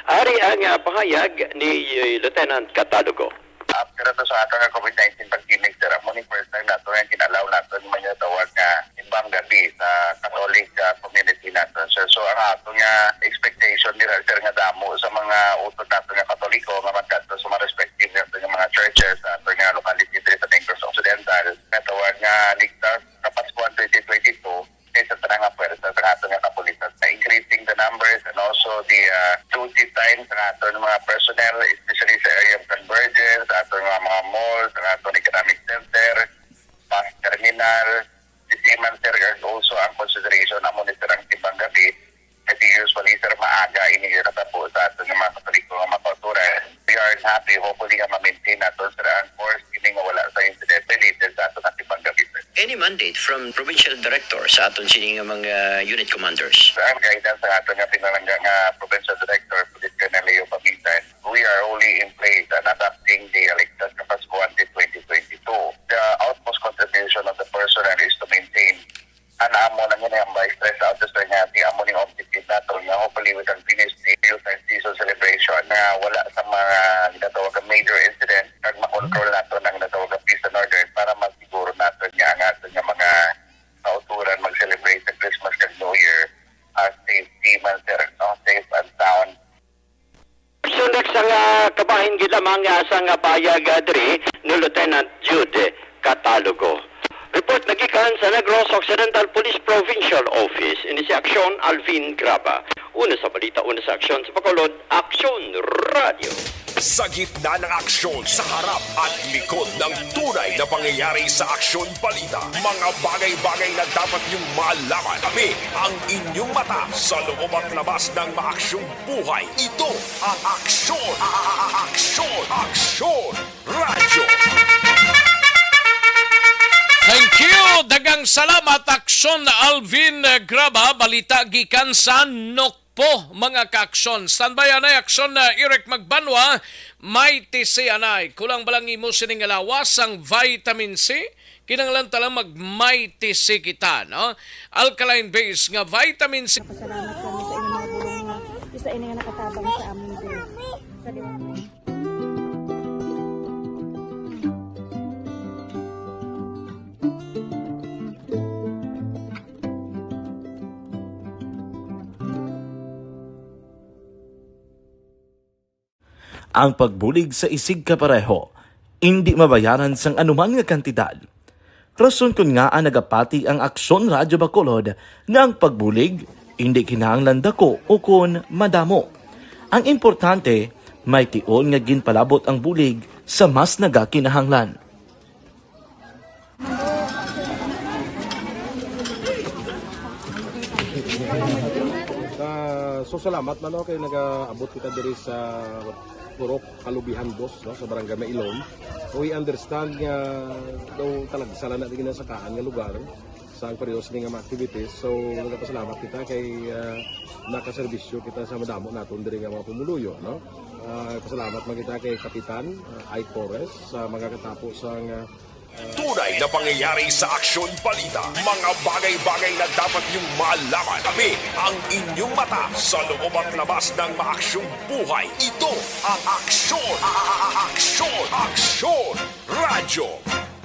Ari ang, ah, pahayag ni, eh, Lieutenant Catalogo. After ato sa ato nga COVID nineteen pandemic, sir, amo ni first time nato nga gin-allow nato nga tawag nga simbang gabi sa Catholic, ah, community nato, sir. So, ang ato nga expectation nila, sir, nga damo sa mga utod nato nga Katoliko nga magkadto sa mga respective nato nga mga churches sa ato nga locality diri sa Negros Occidental, nga tawag nga ligtas Kapaskuhan twenty twenty-two, kay sa tanang nga pwersa sa aton nga kapulisan sa increasing the numbers and also the, uh, duty time sa aton mga personnel, especially sa area of convergence, sa aton nga mga malls, sa aton economic center, bus terminal, the same man, sir, and also ang consideration amo ni sir ang simbang gabi, kasi usually, sir, maaga ini natabo sa aton nga mga Katoliko nga mga kauturan. We are happy, hopefully, nga ma-maintain nato, sir, ang course kini nga wala sa incident related sa aton nga simbang gabi, sir. Any mandate from provincial director sa aton sini nga mga unit commanders? Ang guidance sa aton nga pinalangga nga provincial director, Police Colonel Leo Pamitan, we are only in place and adapting the Ligtas Kapaskuhan twenty twenty-two. The utmost contribution of the personnel is to maintain. Ang amo na nga niyang vice stress out sa nga di amo ning objective nato nga hopefully we can finish the Yuletide season celebration na wala sa mga ginatawag nga major incident kag makontrol nato ang ginatawag nga peace and order para masiguro nato nga ang ato nga mga kauturan mag-celebrate sa Christmas kag New Year, ah, safety man, sir, no? Safe and sound. Sunod sa nga kabahin gid lamang nga sa nga payag, ah, diri ni Lieutenant Jude Catalogo. Report nagikan sa Negros Occidental Police Provincial Office. Ini si Aksyon Alvin Graba. Una sa balita, una sa aksyon sa Bacolod, Aksyon Radio. Sa gitna ng aksyon, sa harap at likod ng tunay na pangyayari sa Aksyon Balita, mga bagay-bagay na dapat niyong malaman. Kami ang inyong mata sa loob at labas ng maaksyong buhay. Ito ang Aksyon, a-, a-, a-, Aksyon, Aksyon Radyo. Thank you! Daghang salamat, Aksyon Alvin Graba. Balita gikan sa Nokpo, mga ka-aksyon. Standby anay, Aksyon na Eric Magbanwa. Mighty C anay. Kulang ba lang imo sining nga lawas ang vitamin C? Kinahanglan ta lang mag Mighty C kita, no? Alkaline base nga vitamin C. Pasalamat kami sa inyong mga Sa ini nga nakatabang sa amon diri. Sa liwat. Ang pagbulig sa isigkapareho indi mabayaran sang anuman nga kantidad. Rason kon ngaa nagapati ang Aksyon Radyo Bacolod nga ang pagbulig indi kinahanglan daku ukon madamo. Ang importante, may tion nga ginpalabot ang bulig sa mas nagakinahanglan. Ah, so salamat man, no, kay nagaabot kita diri sa Purok Kalubihan Dos, no, sa Barangay Mailon. We understand nga daw talagsa lang na di ginasakaan nga lugar sa ang periods ni nga mga activities. So nagapasalamat kita kay ah, nakaserbisyo kita sa madamo naton diri nga mga pumuluyo, no. Ah, pasalamat man kita kay Kapitan ah, Ike Torres sa mga katapo sa nga Tunay na pangyayari sa Aksyon Balita. Mga bagay-bagay na dapat niyong malaman. Kami ang inyong mata sa loob at labas ng maaksyong buhay. Ito ang Aksyon, a- a- a- Aksyon, Aksyon Radyo.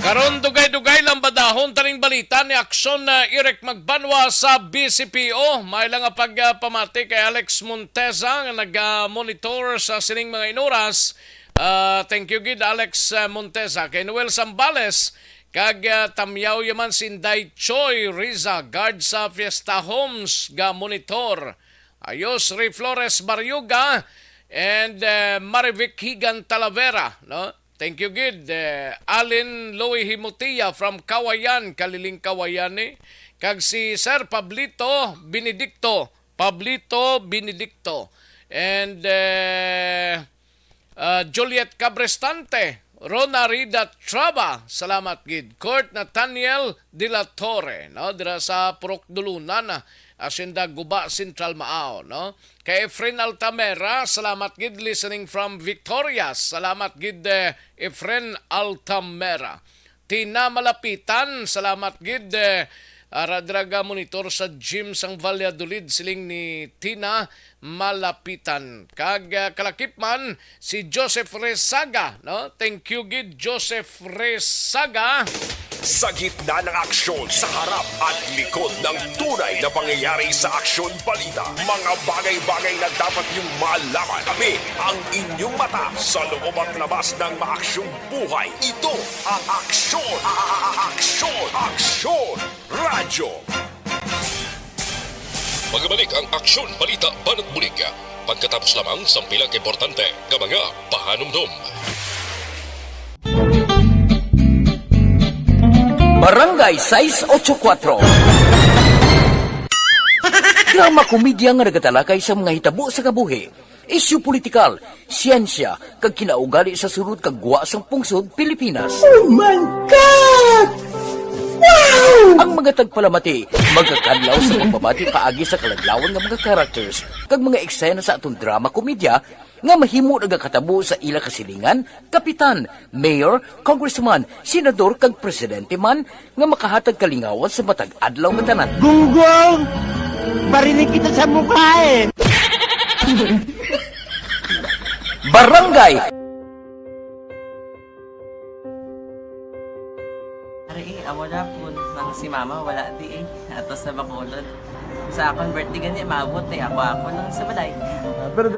Karon dugay-dugay lang badahon taning balita ni Aksyon na Eric Magbanwa sa B C P O. May lang nga pagpamati kay Alex Monteza nga nag-monitor sa sining mga inuras. Ah, thank you gid Alex ah, Monteza, kay Noel Sambales kag ah, Tamyaw Yaman, Sinday Choi Riza, guard sa Fiesta Homes, ga monitor. Ayos, Ray Flores Barriuga and ah, Marivic Higan Talavera, no? Thank you gid. Eh, Alin Louie Himutia from Kawayan, Kaliling Kawayan ni. Kag si Sir Pablito Benedicto, Pablito Benedicto. And eh, ah, Juliet Cabrestante, Rona Rida Traba, salamat gid. Kurt Nathaniel de la Torre, no, dira sa Purok Dulunan, ah, Hacienda Guba Central Mao, no. Kay Efren Altamera, salamat gid listening from Victoria. Salamat gid eh, Efren Altamera. Tina Malapitan, salamat gid eh, ara dira ga monitor sa gym sang Valladolid, siling ni Tina Malapitan. Kag ah, kalakip man si Joseph Resaga, no? Thank you gid Joseph Resaga. Sa gitna ng aksyon, sa harap at likod ng tunay na pangyayari sa Aksyon Balita, mga bagay-bagay na dapat niyong malaman. Kami ang inyong mata sa loob at labas ng maaksyong buhay. Ito ang Aksyon, a- a- a- Aksyon, Aksyon Radyo. Magbalik ang Aksyon Balita Banat Bulig. Pagkatapos lamang sang pila ka importante nga mga pahanumdom. Barangay sais otso kuwatro. Drama komedya nga nagatalakay sa mga hitabo sa kabuhi, isyu politikal, siyensya, kag kinaugali sa sulod kag gwa sang pungsod Pilipinas. Oh my God! Wow! Ang mga tagpalamati magakadlaw sa pagbabati paagi sa kaladlawan nga mga characters kag mga eksena sa aton drama komedya nga mahimo nagakatabo sa ila kasilingan, kapitan, mayor, congressman, senador kag presidente man nga makahatag kalingawan sa matag adlaw nga tanan. Gunggong! Barinig kita sa mukha eh! Barangay Ari eh, amo na po nang si mama wala di eh. Atos na Bacolod. Sa akon birthday gani, maabot eh. Ako-ako lang sa balay. Ah, pero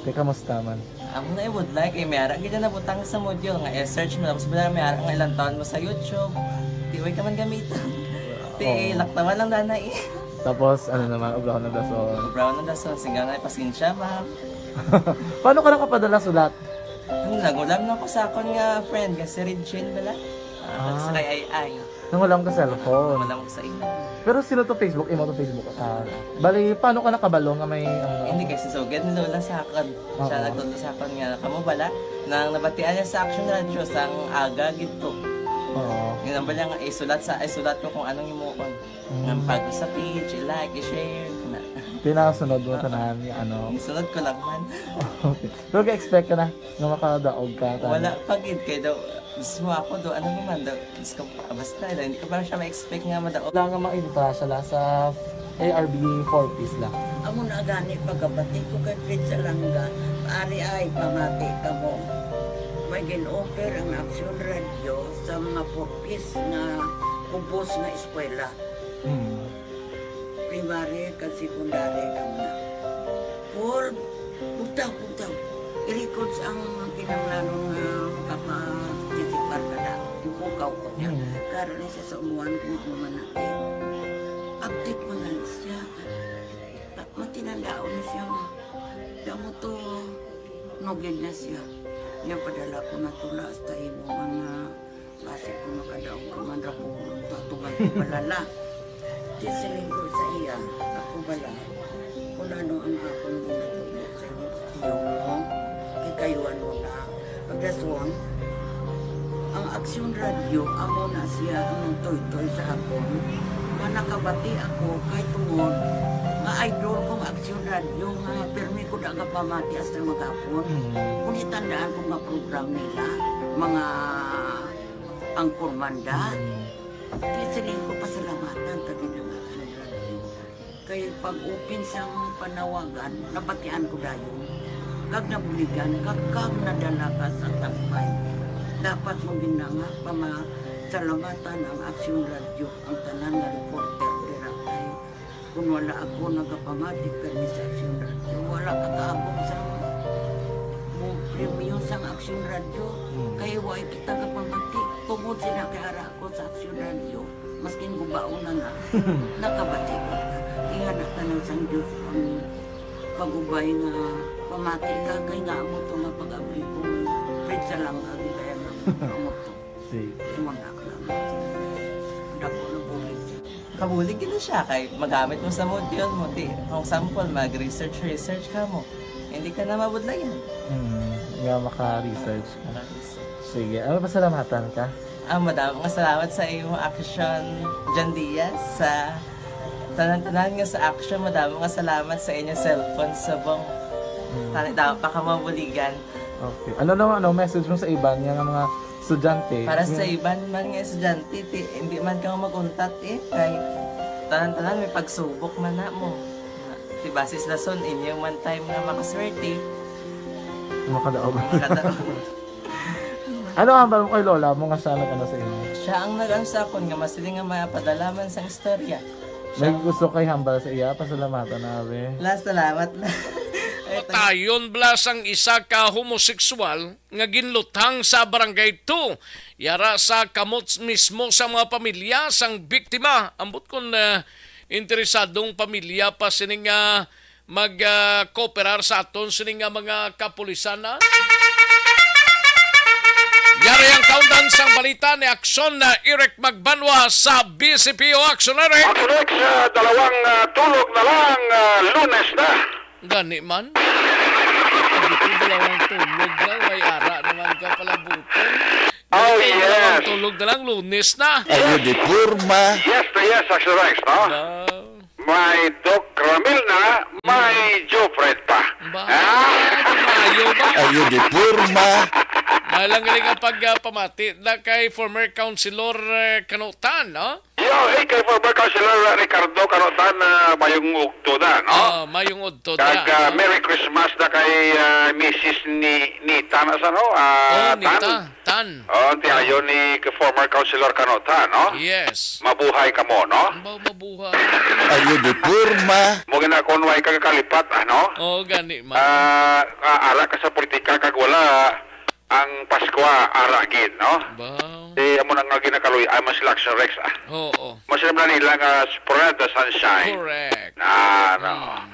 Te, kamusta man? Amo na ibudlay kay may ara gid na butang sa module nga i-search mo, tapos wala may ara nga ilang taon mo sa YouTube. Di way ka man gamiton. Ti laktawan lang dana eh. Tapos ano naman, obrahon ng dason. Obrahon ng dason, sigang na pasensya, ma'am. Paano ka nakapadala sulat? Nagulam na ko sa akon nga friend nga si Regine bala. Ah, Ah. sa kay Ay Ay. Nangulam ka cellphone. Wala ko sa imo. Pero sino to Facebook? Imo to Facebook? Ah, bali, paano ka nakabalo nga may, ano? Hindi kay si Sugad ni Lola sa akon. Siya Oo. nagtudlo sa akon nga, kamo bala, nang nabatian niya sa Action Radio, sang aga gid to. Oo. Yun ang bala nga isulat sa, isulat ko kung anong himuon. Mm. Nga pag sa page, i-like, i-share, na. Tinasunod mo Ah. tanan, yung ano. Isunod ko lang man. Okay. Pero ka-expect ka na nga makadaog ka, tani? Wala pa gid kay daw, mismo ako daw, ano naman daw, Diyos ko, basta lang, hindi ko pa siya ma-expect nga madaog. Wala nga maintra siya la sa A R B four Ps la. Amo na gani pagkabati ko kay Fred Salanga, ari ay pamati kamo. May gin-offer ang Action Radio sa mga four Ps nga kubos nga eskwela. Mm. Primary kag secondary kamo na. Paul, bugtaw, bugtaw. I-records ang kinahanglanon nga makaparticipar ka na. Bukaw ko niya. Mm. Karon ni siya sa umuan kung ano man na. Update man gani siya. Ma-, matinandaon ni siya nga. Damo to, nugid na siya. Niya padala ko na tula hasta imo mga Basi kung makadaog ka man ra po, tatugan ko bala la. Di siling ko sa iya, ako bala, kung ano ang akong ginatubod sa inyo, tiyo mo, kikayuan mo na. Pagkaswang, ang Aksyon Radio, amo na siya ang nagtoy-toy sa akon. Nga nakabati ako kay tungod nga idol ko nga Aksyon Radio, nga pirmi ko da nga pamati hasta maghapon. Mm. Kung itandaan ko nga program nila, mga Ang Kurmanda. Mm. Di siling ko pasalamatan ka gid ang Action Radio. Kay pag-open sang panawagan, nabatian ko dayon. Kag nabuligan, kag, kag nadala ka sa tampay. Dapat mo gid na nga pamasalamatan ang Action Radio, ang tanan nga reporter dira kay Kung wala ako nagapamati kani sa Aksyon Radio, wala ka kaabot sa mo premyo sang Aksyon Radio. Mm. Kay wala kita kapamati. Tungod sila kay ara ako sa Aksyon Radio, maskin gubaon na na, nakabati ko. Ingana tanan sang Diyos ang pag-ubay nga pamati ka, kay nga amo to nga pag-abri ko, Fred, sa lang, agi kaya nga amo to. Sige. Imo na lang. Dako na bulig siya. Kabulig gid na siya kay magamit mo sa module mo. Di, kung sample, mag-research, research ka mo. Hindi ka na mabudlayan. Hmm, nga maka-research ka. Maka-research. Sige. Ano, pasalamatan ka? Ah, madamo nga salamat sa imo, Action John Diaz, sa tanan-tanan nga sa Action. Madamo nga salamat sa inyo cellphone subong. Hmm. Tani, damo pa ka mabuligan. Okay. Ano naman, ano message mo sa iban nga, nga mga estudyante? Para sa Yung iban man nga estudyante, ti, hindi man ka mag-untat eh. Kay tanan-tanan may pagsubok man na mo. Ti basis lason inyo man time nga makaswerte. Makadaog. Makadaog. Ano ang hambal mo kay lola mo nga siya nag-ano sa inyo? Siya ang nag-ano sa akon nga masiling nga mapadala man sang istorya. May Siya gusto kay hambal sa iya, pasalamatan na, be. La, salamat na. Ay, thank Patayon bala sang isa ka homoseksual nga ginluthang sa Barangay two. Yara sa kamot mismo sa mga pamilya sang biktima. Ambot kon, ah, interesadong pamilya pa sini nga mag, ah, kooperar sa aton sini nga mga kapulisan, ah. Yari ang kaundan sang balita ni Aksyon na Eric Magbanwa sa B C P O. Aksyon, Eric. Aksyon, Eric, sa dalawang, ah, tulog na lang, ah, Lunes na. Gani man. Dito dalawang tulog na, may ara naman ka palabutan. Oh, Dito dalawang yes. tulog na lang, Lunes na. Ayo di porma. Yes, yes, Aksyon Rex, no? Ba? May Doc Ramil na, may Jofred pa. Ba? Ah! Maayo ba? Ayo di porma. May lang galing ang pag, ah, pamati na kay former Councilor, eh, Kanutan, no? Yo, eh, kay former Councilor, ah, Ricardo Kanutan, ah, mayong ugto na, no? Ah, mayong udto Kag, na, ah, no? Merry Christmas na kay, ah, Missus Ni-, Nita na sa, no? Ah, Oh, Nita. Tan. Tan. Oh, ti ayo ni k-, former Councilor Kanota, no? Yes. Mabuhay kamo, no? Ang ba mabuhay? Ayo di porma. Mo gina kon way ka kalipat, ano? Oo, gani man. Ah, ah, ara ka sa politika kag wala ang Paskwa, ara gid, no? Ba? Eh, amo na nga ginakaluy, ay mas election Rex, ah. Oo. Mas alam na nila nga spread the sunshine. Correct. Ah, no. Mm.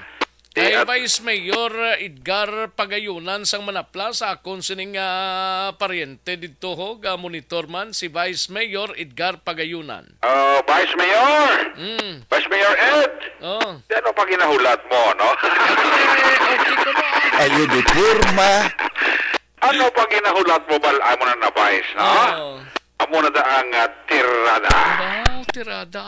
Kay Vice Mayor Edgar Pagayunan sang Manapla, sa akon sining, ah, paryente didto, ho, ga monitor man si Vice Mayor Edgar Pagayunan. Oh, Vice Mayor! Mm. Vice Mayor Ed! Oh. Di ano pa ginahulat mo, no? Eh, okay ko na, ah. Ayo di porma. Ano pa ginahulat mo, bal-, amo na na, Vice, no? Oh. Amo na da ang, ah, tirada. Ba, tirada.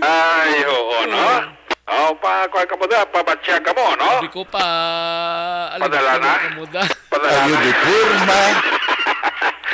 Ay, oo, no? Oh. Oh, pa, kuwan ka mo da, pabatsyag ka mo, no? Sabi ko pa, alam Padala ko na? Ka mo da. Padala Ayo na. Di porma.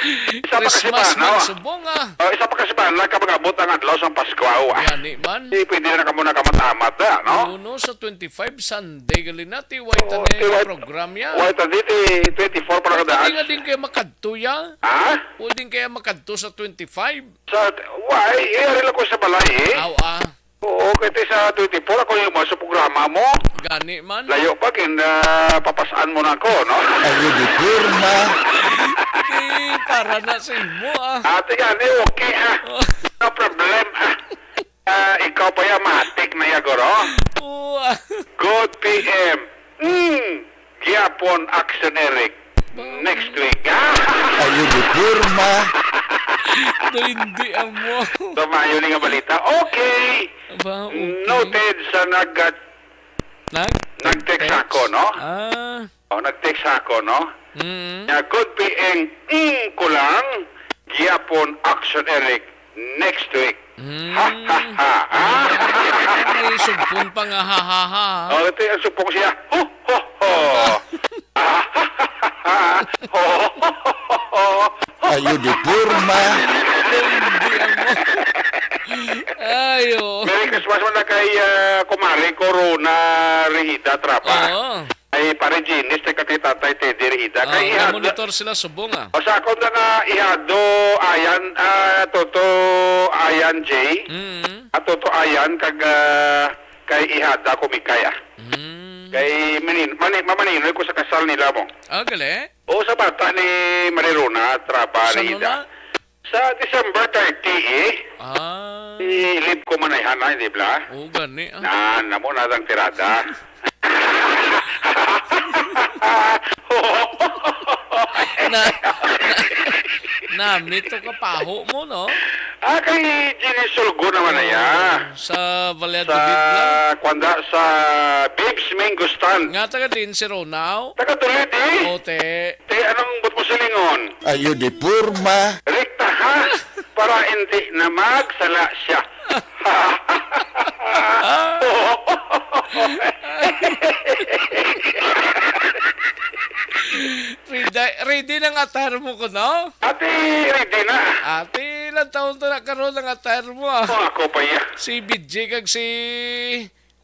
Isa pa kasi Christmas ba, no? Man, subong, ah. Oh, isa pa kasi ba, nagkabangabot ang adlaw sa Pasko, ah. Gani man. Di pwede na kamo nakamat-amat, ah, no? Uno sa twenty-five, Sunday, gali na, ti, way Oo, tani ti, way, program ya. Way tani, ti, twenty-four pa lang Pwede daan. Nga din kaya makadto ya. Ha? Pwede kaya makadto sa twenty-five. Sa, way, iyari lang ko sa balay, eh. Aw, ah. Oo, kay ti sa twenty-four ako yung mga sa programa mo. Gani man. Layo pa, kin, ah, papasan mo na ako, no? Ayo di porma. Di, para na sa imo, ah. Ate, gani, okay, ah. Oh. No problem, ah. Ah, ikaw pa ya, matik na ya, guro. Oo, ah. Good P M. Mm. Gyapon, Action Eric. Next week. Ayo di porma. Daw hindi amo. Tumayo ni nga balita. Okay. Aba, okay. Noted sa nag-, Nag-, nag-text nag-text? Ako, no? Ah. Oh, nag-text ako, no? Mm. Nga, good P M, mm, ko lang, gyapon, Action Eric, next week. Mm. Ha, ha, ha, ha. May sugpon pa nga, ha, ha, ha. Oh, ito yung sugpon siya. Ho, ho, ho. Ho, ho, ho, ho. Ayo di porma. Hindi amo. Ayo. Merry Christmas man na kay, ah, Kumare Corona Rehida Trapa. Oo. Ay, Pare Ginis, kay Tatay Teddy Rehida. Ah, kay ihado, monitor sila subong, ah. O sa akon na nga ihado, Ayan, ah, Toto, Ayan J. Mm. Ah, Toto Ayan, kag, ah, kay ihada ko Mikay, ah. Mm. Kay manin-, mani-, mamaninoy ko sa kasal nila mo. Ah, gali? O sa bata ni Marirona, Trapa Sa Rehida. Nuna? Sa December thirty, eh. Ah. I-leave ko man ay hanay, di ba? Oh, gani, ah. Na, namo na lang tirada. Na, na, namit to kapaho mo, no? Ah, kay Ginny Sulgo naman na yan. Oh, sa Valladolid Sa, lang? Kwanda, sa Babes Mango Stand. Nga taga din si Ronald? Taga Tulid, eh. O, te. Te, anong buot mo silingon? Ayo di porma. Rekta, ha? Para hindi na magsala siya. Ready, ready nang attire mo ko, no? Ate, ready na. Ate, ilang taon to na karon ang attire mo, ah? Oh, ako pa iya. Si B J kag si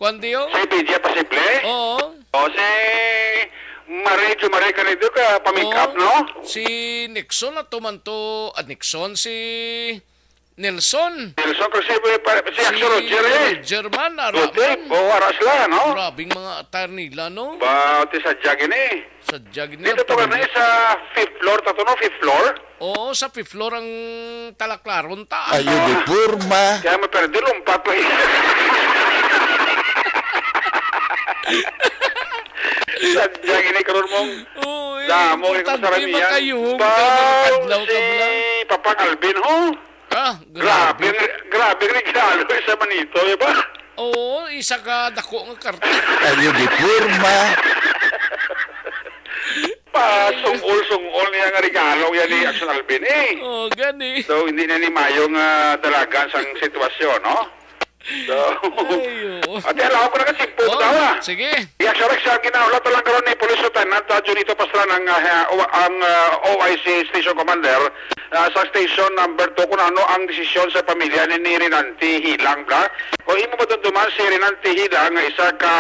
Kwan diyo? Si P J posible? Oo. O, si Marie Jo Marie Canido ka pa-make up, Oo. no? Si Nixon ato man to, ah, Nixon, si Nelson. Nelson, kasi pa-, pa-, si Si Axel Roger, eh. Roger man, ara Roger, man. Oo, ara sila, no? Grabing mga attire nila, no? Ba, ti sa jagin, eh. Sa jagin Dito nila, to ka na, pwede. eh, sa fifth floor, tato, no? Fifth floor? Oo, sa fifth floor ang talaklaron ta. Ayo di porma. Kaya maperde, lumpat pa. Sadya gini karon mong Oo, eh, damo, eh, importante sa ramihan. Makayuhog ka, Baw, makadlaw ka si bala. Papa Calvin, ho? Ah, Grabe, grabe. Grabe ang regalo sa manito, di ba? Oo, isa ka dako nga karton. Ayo di porma. Pa, sungol-sungol niya nga regalo yan ni Action Alvin, eh. Oh, gani. So, hindi na ni mayo nga dalagan sang sitwasyon, no? So, Ay, oo. ate, alam ko na ka, simple Oh, daw, ah. sige. Yes, correct, sa ginahulat lang karon ni Police Lieutenant, ah, Junito Pastrana, ang, ah, ang, ah, O I C Station Commander, ah, sa Station Number Two, kung ano ang desisyon sa pamilya ni, ni Renante Hilang, bla? Kung imo madumduman, si Renante Hilang nga isa ka,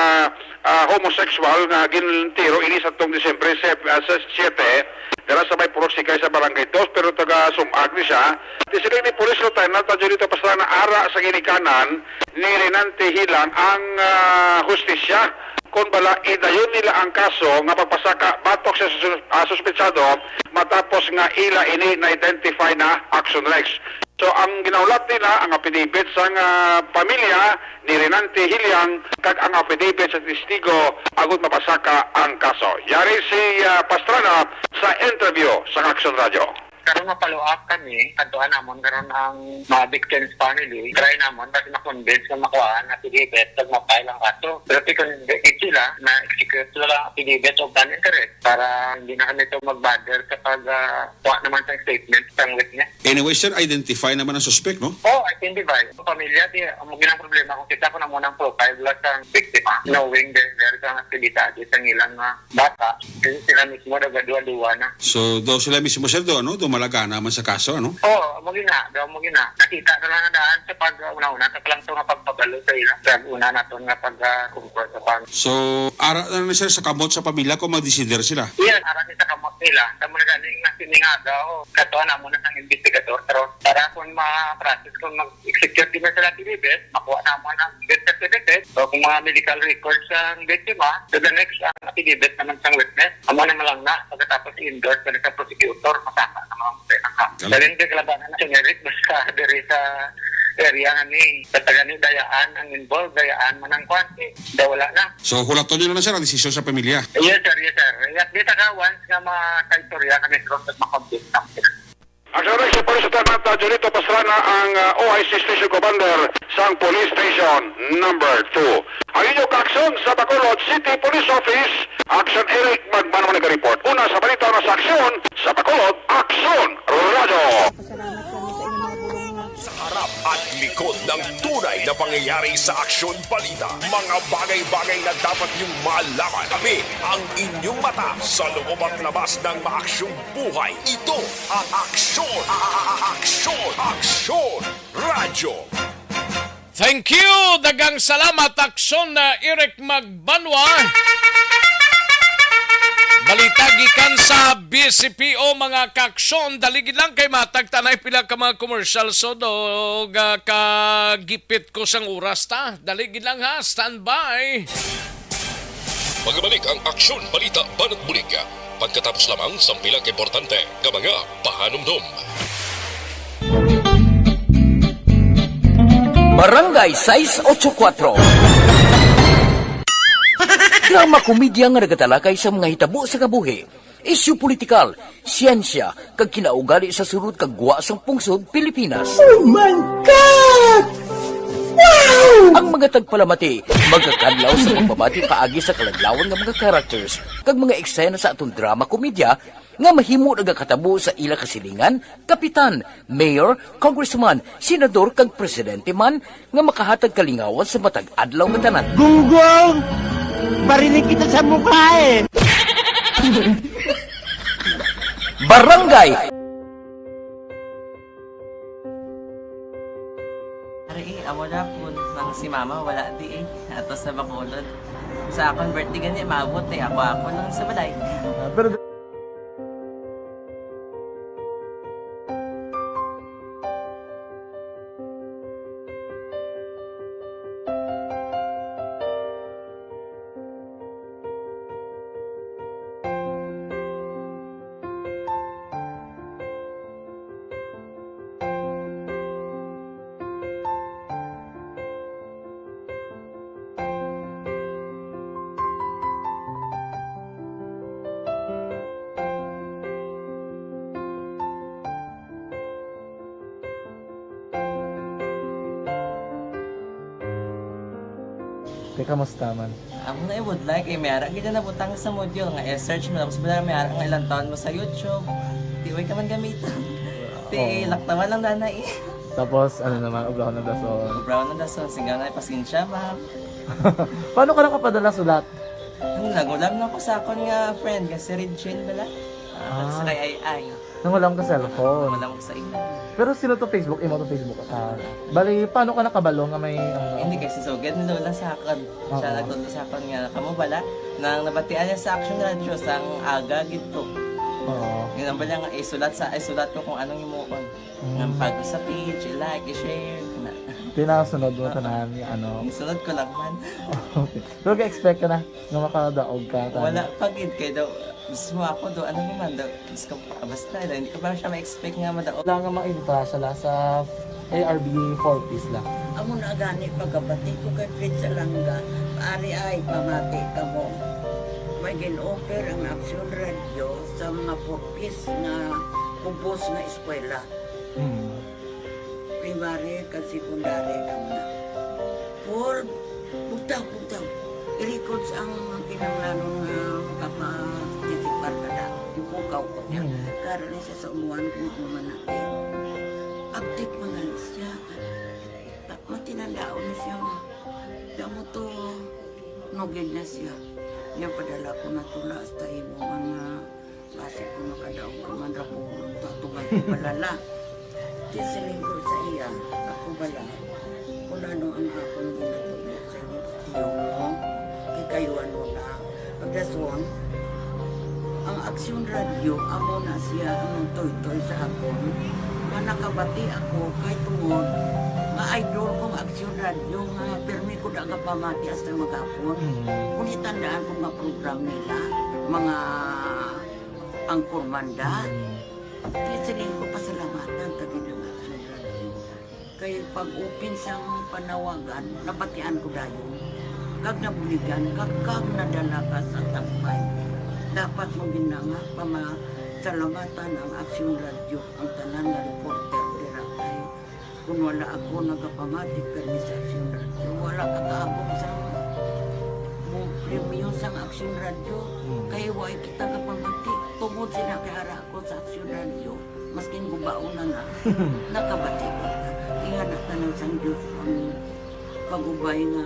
ah, homosexual nga gintiro ini sa tong Disyembre se-, ah, sa siyete, dala sa may Purok Sikay sa Barangay Dos, pero taga Sumag ni siya. Ti siling ni Police Lieutenant Junito Pastrana, ara sa ginikanan ni Renante Hilang ang, ah, hustisya. Kon bala, idayon nila ang kaso nga pagpasaka batok sa sus-, ah, suspetsado matapos nga ila ini na-identify na Action Rex. So, ang ginahulat nila, ang affidavit sang, ah, pamilya ni Renante Hiliang kag ang affidavit sa testigo agud mapasaka ang kaso. Yari si, ah, Pastrana sa interview sa Aksyon Radyo. Karon ma-follow up kami, kadtuan namon karon ang mga victims family. Try namon basi ma-convince nga makuha ang affidavit kag ma-file ang kaso. Pero ti kon di sila, na-execute sila ang affidavit of non-interest para hindi na kami ito mag-bother sa pag, ah, kuha naman sa statement sang witness. Anyway, sir, identify naman ang suspect, no? Oh, identify. Ang pamilya, di, ang ginang problema kung kita ko na muna ang profile lang sa biktima, knowing that there is an activity sa ilang, ah, bata, kasi sila mismo nagaduwa-duwa na. So, daw sila mismo, sir, daw, ano, daw malagana man sa kaso, ano? Oo, mo gina, daw mo gina. Nakita na lang na daan sa pag, uh, una-una, sa lang sa nga pagpabalo sa ila. Sa una naton nga pag, uh, kumport sa pang. So, ara na lang, sir, sa kamot sa pamilya kung magdesider sila? Yes, ara ni sa kamot nila. Sa mga galing na siningaga, oh, katuan na muna sang investigador. Pero para kung ma-process, kung mag-execute din na sila activity, makuha naman ang death certificate. So, kung mga medical records ang biktima, so the next, ang affidavit naman sang witness, amo na lang na, pagkatapos i-endorse na sa prosecutor, masaka na mga mutay na ka. Galing. Galing kay kalabanan na generic, basta diri sa area nga ni, sa taga ni dayaan ang involved, dayaan man ang kwan, eh, daw wala na. So, hulaton nyo na, sir, ang desisyon sa pamilya? Yes, sir, yes, sir. Yes, di sa ka, once nga ma-, sa istorya kami, sir, sa makonvince na sila. Ang Regional Police Lieutenant, uh, Junito Pastrana ang, uh, O I C Station Commander sang Police Station Number Two. Ang inyong kaaksyon sa Bacolod City Police Office, Aksyon Eric Magbanwa nag-report. Una sa balita na sa Aksyon sa Bacolod, Aksyon Radyo. Pasalamat kami sa inyong mga bulong nga Sa harap at likod ng tunay na pangyayari sa Aksyon Balita, mga bagay-bagay na dapat niyong malaman. Kami ang inyong mata sa loob at labas ng maaksyong buhay. Ito ang Aksyon, a-, a-, a-, Aksyon, Aksyon Radyo. Thank you! Daghang salamat, Aksyon, uh, Eric Magbanwa. Balita gikan sa B C P O, mga kaaksyon. Dali gid lang kay matag ta anay pila ka mga commercial, so, do, ga-, kagipit ko sang oras ta. Dali gid lang, ha, standby. Magabalik ang Aksyon Balita Banat Bulig pagkatapos lamang sang pila ka importante nga mga pahanumdom. Barangay sais ocho kuatro. Drama komedya nga nagatalakay sa mga hitabo sa kabuhi, isyu politikal, siyensya, kag kinaugali sa sulod kag gwa sang pungsod Pilipinas. Oh my God! Wow! Ang mga tagpalamati magakadlaw sa pagbabati paagi sa kaladlawan nga mga characters kag mga eksena sa aton drama komedya nga mahimo nagakatabo sa ila kasilingan, kapitan, mayor, congressman, senador, kag presidente man nga makahatag kalingawan sa matag adlaw nga tanan. Gunggong! Barinig kita sa mukha, eh! Barangay! Ari, eh, amo na po, nang si mama wala di, eh. Ato sa Bacolod. Sa akon birthday gani, maabot, eh. Ako, ako lang sa balay. Ah, pero Te, kamusta man? Amo na, eh, would like, eh, may ara gid na nabutang sa module nga i-search mo, tapos wala may ara nga ilang taon mo sa YouTube. Di, way ka man gamiton. Ti, oo, laktawan lang, nanay, eh. Tapos, ano naman, ubrahon ng dason. Ubrahon ng dason, sigang na, pasensya, ma'am. Paano ka nakapadala sulat? Ano, nangulam na ko sa akon nga friend, nga si Regine bala. Ah, ah, sa kay Ay Ay. Nangulam ka cellphone? Nangulam ko sa imo. Pero sino to Facebook? Imo to Facebook account? Bali, paano ka nakabalo nga may, ano? Hindi, kay si Sugad ni Lola sa akon. Siya, oo, nagtudlo sa akon nga, kamo bala, nang nabatian niya sa Action Radio, sang aga gid to. Oo. Yun ang bala nga, isulat sa, isulat ko kung anong imuon. Mm. Nga pag sa page, i-like, i-share, kana. Tinasunod mo tanan, ano? Isunod ko lang man. Okay. Pero ka-expect ka na nga makadaog ka, tanan? Wala pa gid, kay daw, Mismo ako do, ano naman do, Diyos ko, basta lang, hindi ko pa siya ma-expect nga madaog. Wala nga mga intasya la sa A R B four Ps la. Amo na gani pagkabati ko kay Prince Alanga, ari ay pamati kamo. May gin-offer ang Aksyon Radyo sa mga four Ps nga kubos nga eskwela. Mm. Primary kag secondary kamo na. Paul, bugtaw, bugtaw. I-records ang kinahanglanon nga makaparticipar ka na. Ipukaw ko niya. Mm. Karon ni siya sa umuan kung ano man na. Update man gali siya. Ta-, matinandaon ni siya nga. Damo to, nugid na siya. Niya padala ko na tula hasta imo mga Basi kung makadaog ka man ra po, tatugan ko bala la. Di siling ko sa iya, ako bala, kung ano ang akong ginatudlo sa inyo, tiyo mo, kay kayo ano na, pagdaswang, ang Aksyon Radyo, amo na siya ang nagtuytoy sa akon, nga nakabati ako kay tungod nga idol kong Aksyon Radyo nga pirmi ko da nga pamati hasta maghapon. Mm. Kung itandaan ko nga program nila, mga Ang Kurmanda. Mm. Di siling ko pasalamatan ta gid ang Aksyon Radyo. Kay pag-open sang panawagan, nabatian ko dayon. Kag nabuligan, kag, kag nadala ka sa tampay. Dapat mo gid na nga pamasalamatan ang Aksyon Radyo, ang tanan nga reporter dira kay Kung wala ako nagapamati kani sa Aksyon Radyo, wala ka kaabot sa mo premyo sang Aksyon Radyo. Mm. Kay wala kita gapamati. Tungod sila kay ara ako sa Aksyon Radyo, maskin gubaon na na, nakabati ko. Ingana tanan sang Diyos ang pag-ubay nga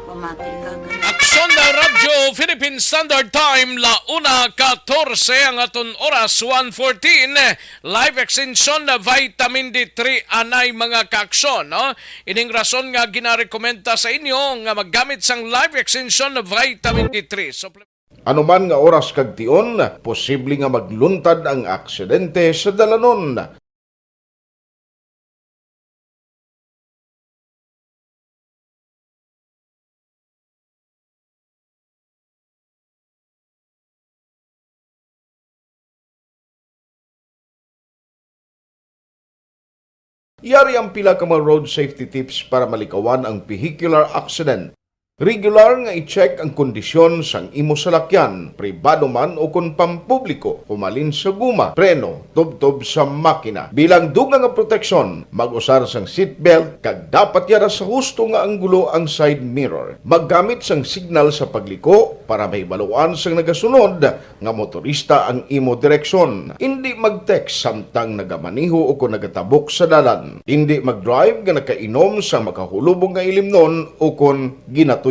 pamati ka kay Aksyon na Radyo, Philippine Standard Time, la una katorse ang aton oras, one fourteen. Live extension na vitamin D three anay, mga kaaksyon, no? Ining rason nga ginarekomenda sa inyo nga maggamit sang live extension na vitamin D three. Supple- Anuman nga oras kag tion, posible nga magluntad ang aksidente sa dalanon. Yari ang pila ka mga road safety tips para malikawan ang vehicular accident. Regular nga i-check ang kondisyon sang imo salakyan, pribado man o kon pampubliko, humalin sa guma, preno, tubtob sa makina. Bilang dugang nga proteksyon, mag-usar sang seatbelt kag dapat yara sa husto nga anggulo ang side mirror. Maggamit sang signal sa pagliko para mahibaluan sang nagasunod nga motorista ang imo direksyon. Indi mag-text samtang nagamaneho o kon nagatabok sa dalan. Indi mag-drive nga nakainom sa makahulubong nga ilimnon o kon ginatuyo.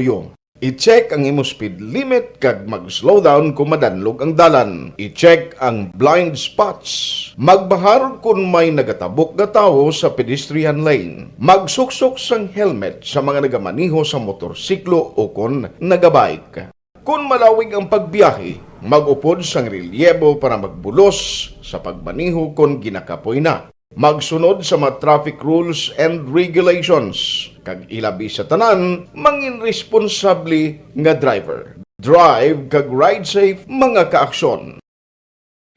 I-check ang imo speed limit kag mag-slow down kon madanlog ang dalan. I-check ang blind spots. Magbahar kon may nagatabok nga tawo sa pedestrian lane. Magsuksok sang helmet sa mga nagamaneho sa motorsiklo o kon nagabike. Kon malawig ang pagbiyahe, mag-upod sang relyebo para magbulos sa pagmaneho kon ginakapoy na. Magsunod sa mga traffic rules and regulations, kag ilabi sa tanan, mangin responsable nga driver. Drive kag ride safe, mga kaaksyon.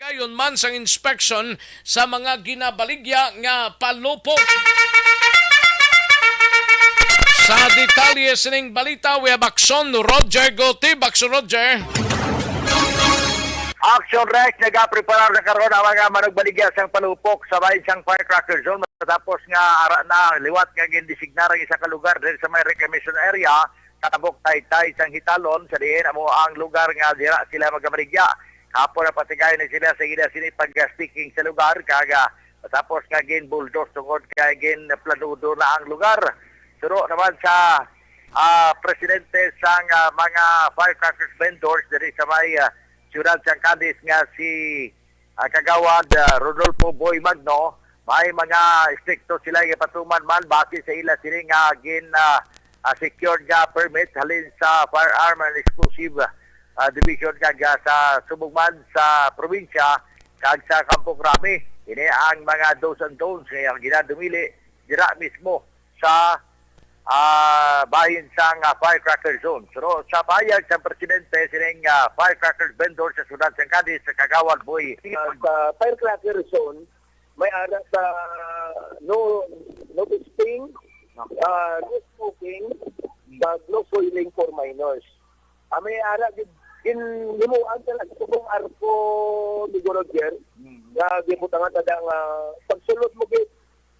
Gayon man sang inspection sa mga ginabaligya nga palupok. Sa detalye sining balita, we have Aksyon Roger Gutib. Aksyon Roger. Action Rex, nagapreparar na karon ang mga manugbaligya sang palupok sa bahin sang firecracker zone matapos nga ara na liwat nga gindesignara ang isa ka lugar diri sa may reclamation area, katabok taytay sang Hitalon, sa diin amo ang lugar nga dira sila magamaligya. Hapon na patigayon na sila sa ila sini pag-sticking sa lugar, kag, ah, matapos nga gin-bulldoze tungod kay gin-planudo na ang lugar. Suno naman sa, ah, presidente sang, ah, mga firecrackers vendors diri sa may, ah, siyudad sang Cadiz nga si, ah, Kagawad, ah, Rodolfo Boy Magno, may mga estrikto sila nga patuman man base sa ila sini nga gin, ah, ah, secured nga permit halin sa Firearm and Explosive, ah, Division kag, ah, sa subong man sa probinsya kag sa Campo Crame. Ini ang mga do's and don'ts nga ginadumili dira mismo sa, ah, bahin sang, ah, firecracker zone. Pero sa pahayag sa presidente sining, ah, firecracker vendor sa siyudad sang Cadiz, sa Kagawad Boy, ah, sa firecracker zone, may ara sa no, no testing, ah, no smoking, kag no soiling for minors. Ah, may ara gid, gin-, himuan sa subong arko ni Roger, nga gibutangan ta nga pagsulod mo gid,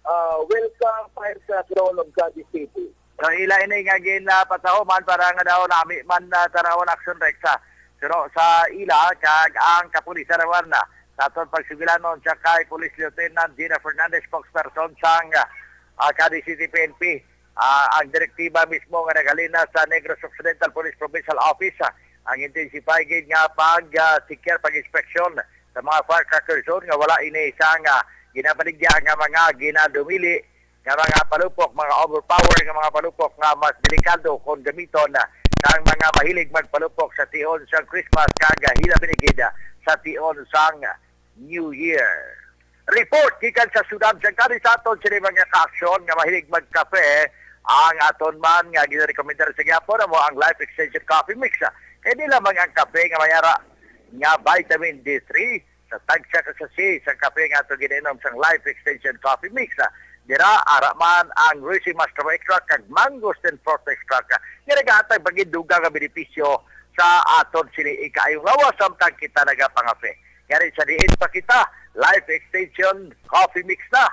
ah, welcome fire sa Throne of God City. So, ila ini nga gin, ah, patahuman para nga daw nami man, ah, tanawon, Action Rex, ah. Pero sa ila, kag ang kapulisan naman, ah, sa aton pagsugilanon siya kay Police Lieutenant Gina Fernandez, spokesperson sang, ah, Cadiz City P N P. Ah, ang direktiba mismo nga naghalin na sa Negros Occidental Police Provincial Office, ah, ang intensify gid nga pag, ah, secure, pag-inspeksyon sa mga firecracker zone nga wala ini sang, ah, ginabaligya nga mga ginadumili nga mga palupok, mga overpower nga mga palupok nga mas delikado kon gamiton, ah, sang mga mahilig magpalupok sa tion sang Christmas kag, ah, hilabi na gid, ah, sa tion sang New Year. Report gikan sa siyudad sang Cadiz. Sa aton sini mga kaaksyon nga mahilig magkape, ang aton man nga ginarekomendar sa gihapon amo ang Life Extension Coffee Mix. Kay di lamang ang kape nga may ara nga vitamin D three sa tagsa ka sachet sang kape nga ato ginainom sang Life Extension Coffee Mix. Dira ara man ang Rosy Mastro Extract kag Mangosteen Fruit Extract nga nagahatag pa gid dugang nga benepisyo sa aton sini ikaayong lawas samtang kita nagapangape. Gani sa diin pa kita, Life Extension Coffee Mix na.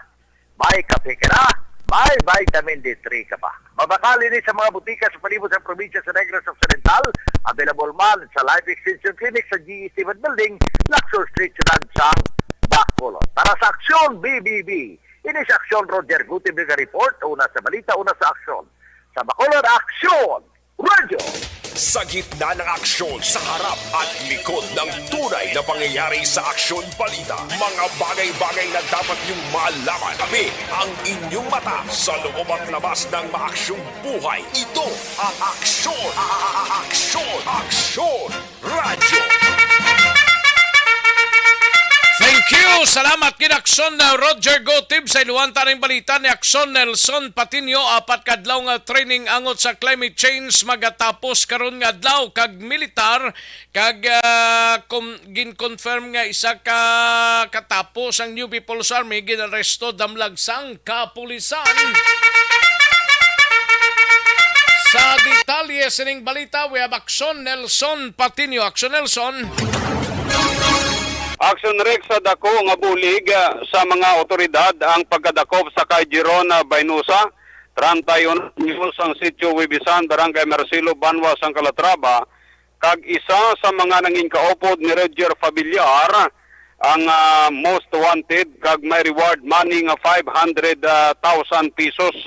May kape ka na, may vitamin D three ka pa. Mabakal ini sa mga butika sa palibot sa probinsya sa Negros Occidental. Available man sa Life Extension Clinic sa G E Stewart Building, Lacson Street, Siyudad sang Bacolod. Para sa Aksyon B B B, ini sa Aksyon Roger Gutib nga report, una sa balita, una sa aksyon. Sa Bacolod, Aksyon! Radyo. Sa gitna ng aksyon, sa harap at likod ng tunay na pangyayari sa Aksyon Balita, mga bagay-bagay na dapat niyong malaman. Kami ang inyong mata sa loob at labas ng maaksyong buhay. Ito ang Aksyon, a-, a-, a-, Aksyon, Aksyon Radyo. Thank you. Salamat gid, Aksyon, uh, Roger Gotib. Sa iluhan ta ning balita ni Aksyon Nelson Patiño, apat ka adlaw nga training angot sa climate change magatapos karon nga adlaw, kag militar, kag, ah, kom-, gin-confirm nga isa ka katapo sang New People's Army ginaresto damlag sang kapulisan. Sa detalye sining balita, we have Aksyon Nelson Patiño. Aksyon Nelson. Aksyon Rex, sa dako nga bulig, ah, sa mga otoridad ang pagkadakop sa kay Jeron, ah, Baynosa, treinta y uno anyos, ang sitio Wibisan, Barangay Marcelo, banwa sang Calatrava, kag isa sa mga nangin kaupod ni Roger Fabillar, ang, ah, most wanted, kag may reward money nga five hundred thousand pesos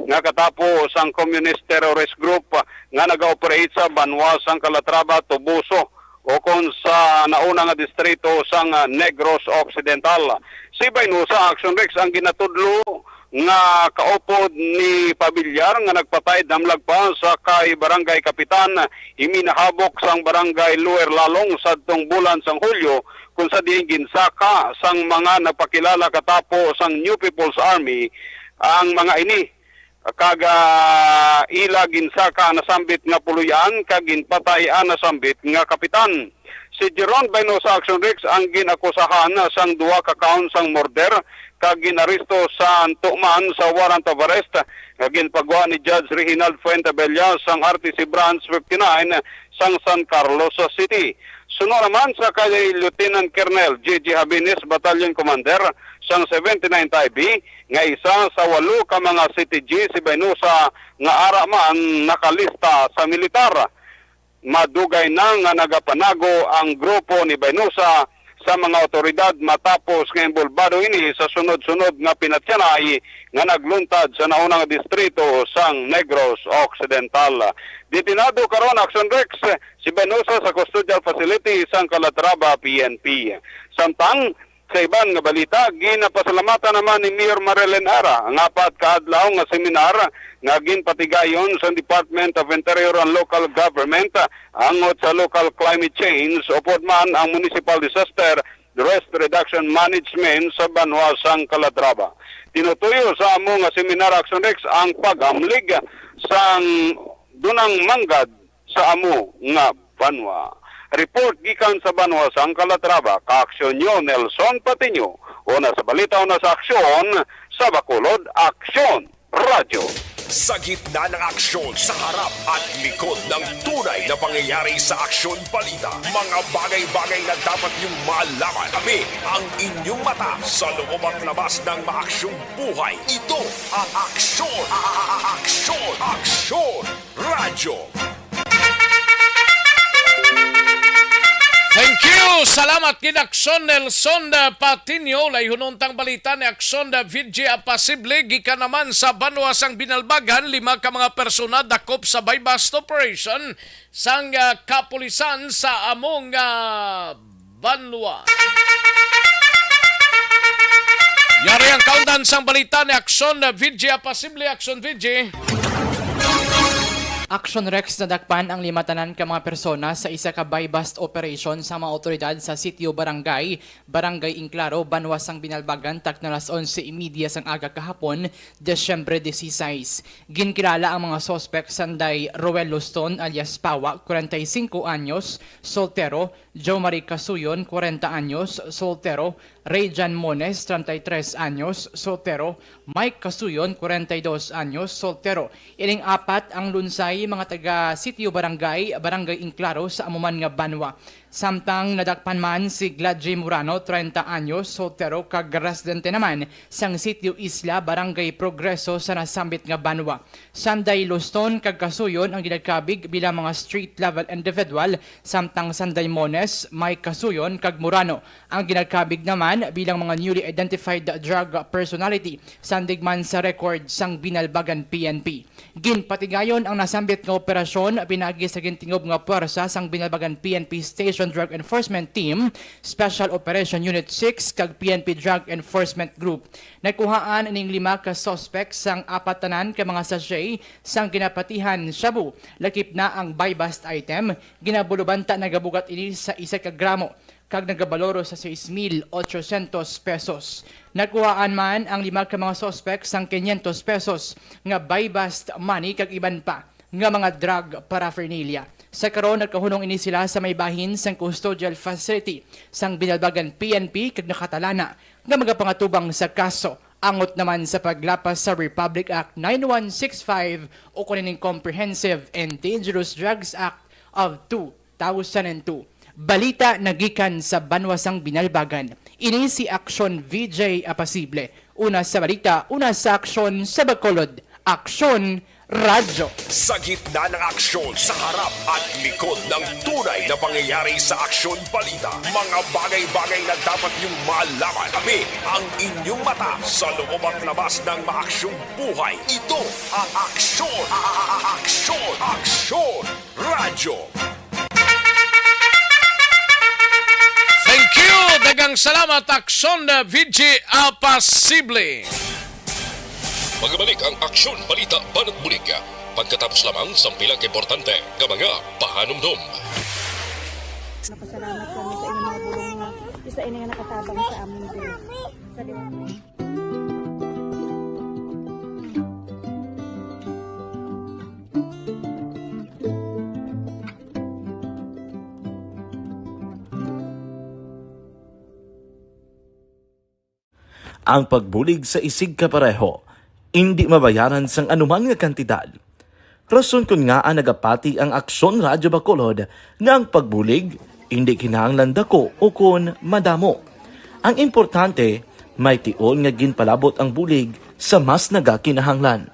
nga katapo sang communist terrorist group nga nag-operate sa banwa sang Calatrava, Toboso, ukon sa nauna nga distrito sang, ah, Negros Occidental. Si Baynosa, Action Rex, ang ginatudlo nga kaupod ni Fabillar nga nagpatay damlag pa sa kay Barangay Kapitan, Himinahabok sang Barangay Lower Lalong sadtong bulan sang Hulyo, kung sa diin ginsaka sang mga nagpakilala katapo sang New People's Army ang mga ini. Kag, ah, ila ginsaka ang nasambit nga puloy-an kag ginpatay ang nasambit nga kapitan. Si Jeron Baynosa, Action Rex, ang gin-akusahan sang duha ka count sang murder kag gin-aresto sa tuman sa warrant of arrest nga ginpagwa ni Judge Reginald Fuentebella sang R T C Branch fifty-nine sang San Carlos City. Suno naman sa kay Lieutenant Colonel J J Habines, Battalion Commander sang seventy-nine Taibbi, nga isa sa walo ka mga C T G si Baynosa nga ara man nakalista sa militar. Madugay na nga nagapanago ang grupo ni Baynosa sa mga awtoridad matapos nga inbolbado ini sa sunod-sunod nga pinatyanay nga nagluntad sa naunang distrito sang Negros Occidental. Detenado karon, Action Rex, si Baynosa sa custodial facility sang Calatrava P N P. Samtang, sa iban nga balita, ginapasalamatan naman ni Mayor Marilyn Ara ang apat ka adlaw nga seminar nga ginpatigayon sa Department of Interior and Local Government angot sa local climate change, upod man ang Municipal Disaster Waste Reduction Management sa banwa sang Calatrava. Tinutuyo sa amo nga seminar, Action Rex, ang paghamlig sang dunang manggad sa amo nga banwa. Report gikan sa banwa sang Calatrava, ka-aksyon nyo, Nelson Patiño. Una sa balita, una sa aksyon, sa Bacolod, Aksyon Radyo. Sa gitna ng aksyon, sa harap at likod ng tunay na pangyayari sa Aksyon Balita, mga bagay-bagay na dapat niyong malaman. Kami ang inyong mata sa loob at labas ng maaksyong buhay. Ito ang Aksyon, a-, a-, a-, Aksyon, Aksyon Radyo. Thank you. Salamat gid, Aksyon Nelson, uh, Patiño. Layhonon tang balita ni Aksyon, uh, V G Apasible. Gikan naman sa banwa sang Binalbagan, lima ka mga persona dakop sa buy-bust operation sang, uh, kapulisan sa among, uh, banwa. Yari ang kaundan sang balita ni Aksyon, uh, V G Apasible. Aksyon V G. Action Rex, nadakpan ang lima tanan ka mga persona sa isa ka buy-bust operation sa mga awtoridad sa Sitio Barangay, Barangay Inclaro, banwa sang Binalbagan, takna alas onse y media sang aga kahapon, Disyembre dieciséis. Ginkilala ang mga suspek sanday Roel Luston alias Pawa, kwarenta y singko anyos, soltero, Jo Marie Casuyon, kwarenta anyos, soltero, Ray Jan Mones, treinta y tres anyos, soltero, Mike Casuyon, kwarenta y dos anyos, soltero. Ining apat ang lunsay mga taga Sitio Barangay, Barangay Inclaro sa amo man nga banwa. Samtang nadakpan man si Gladgy Murano, treinta anyos, soltero, kag residente naman sang Sitio Isla, Barangay Progreso sa nasambit nga banwa. Sanday Luston kag Casuyon ang ginakabig bilang mga street level individual, samtang sanday Mones, Mike Casuyon kag Murano ang ginakabig naman bilang mga newly identified drug personality, sandig man sa record sang Binalbagan P N P. Ginpatigayon ang nasambit nga operasyon pinagi sa gintingob nga puwersa sang Binalbagan P N P Station Drug Enforcement Team, Special Operation Unit six, kag P N P Drug Enforcement Group. Nakuhaan ning lima ka suspek sang apat tanan ka mga sachet sang ginapatihan shabu, lakip na ang buy-bust item. Ginabulubanta nagabugat ini sa isa ka gramo kag nagabaloro sa seis mil ochocientos pesos. Nakuhaan man ang lima ka mga suspek sang quinientos pesos nga buy-bust money kag iban pa nga mga drug paraphernalia. Sa karon, nagkahunong ini sila sa may bahin sang custodial facility sang Binalbagan P N P kag nakatalana nga magapangatubang sa kaso angot naman sa paglapas sa Republic Act nine one six five o kuno ning Comprehensive and Dangerous Drugs Act of two thousand and two. Balita nagikan sa banwa sang Binalbagan. Ini si Aksyon V J Apasible. Una sa balita, una sa aksyon sa Bacolod. Aksyon Radyo. Sa gitna ng aksyon, sa harap at likod ng tunay na pangyayari sa Aksyon Balita, mga bagay-bagay na dapat niyong malaman. Kami ang inyong mata sa loob at labas ng maaksyong buhay. Ito ang Aksyon, a-, a-, a-, Aksyon, Aksyon Radyo. Thank you! Daghang salamat, Aksyon V G Apasible. Magbalik ang Aksyon Balita Banat Bulig pagkatapos lamang sang pila ka importante nga mga pahanumdom. Napasalamat kami sa inyong mga bulong nga isa ini nga nakatabang sa amon din. Sa Ang pagbulig sa isigkapareho indi mabayaran sang anuman nga kantidad. Rason kon ngaa nagapati ang Aksyon Radyo Bacolod nga ang pagbulig indi kinahanglan dako ukon madamo. Ang importante, may tion nga ginpalabot ang bulig sa mas nagakinahanglan.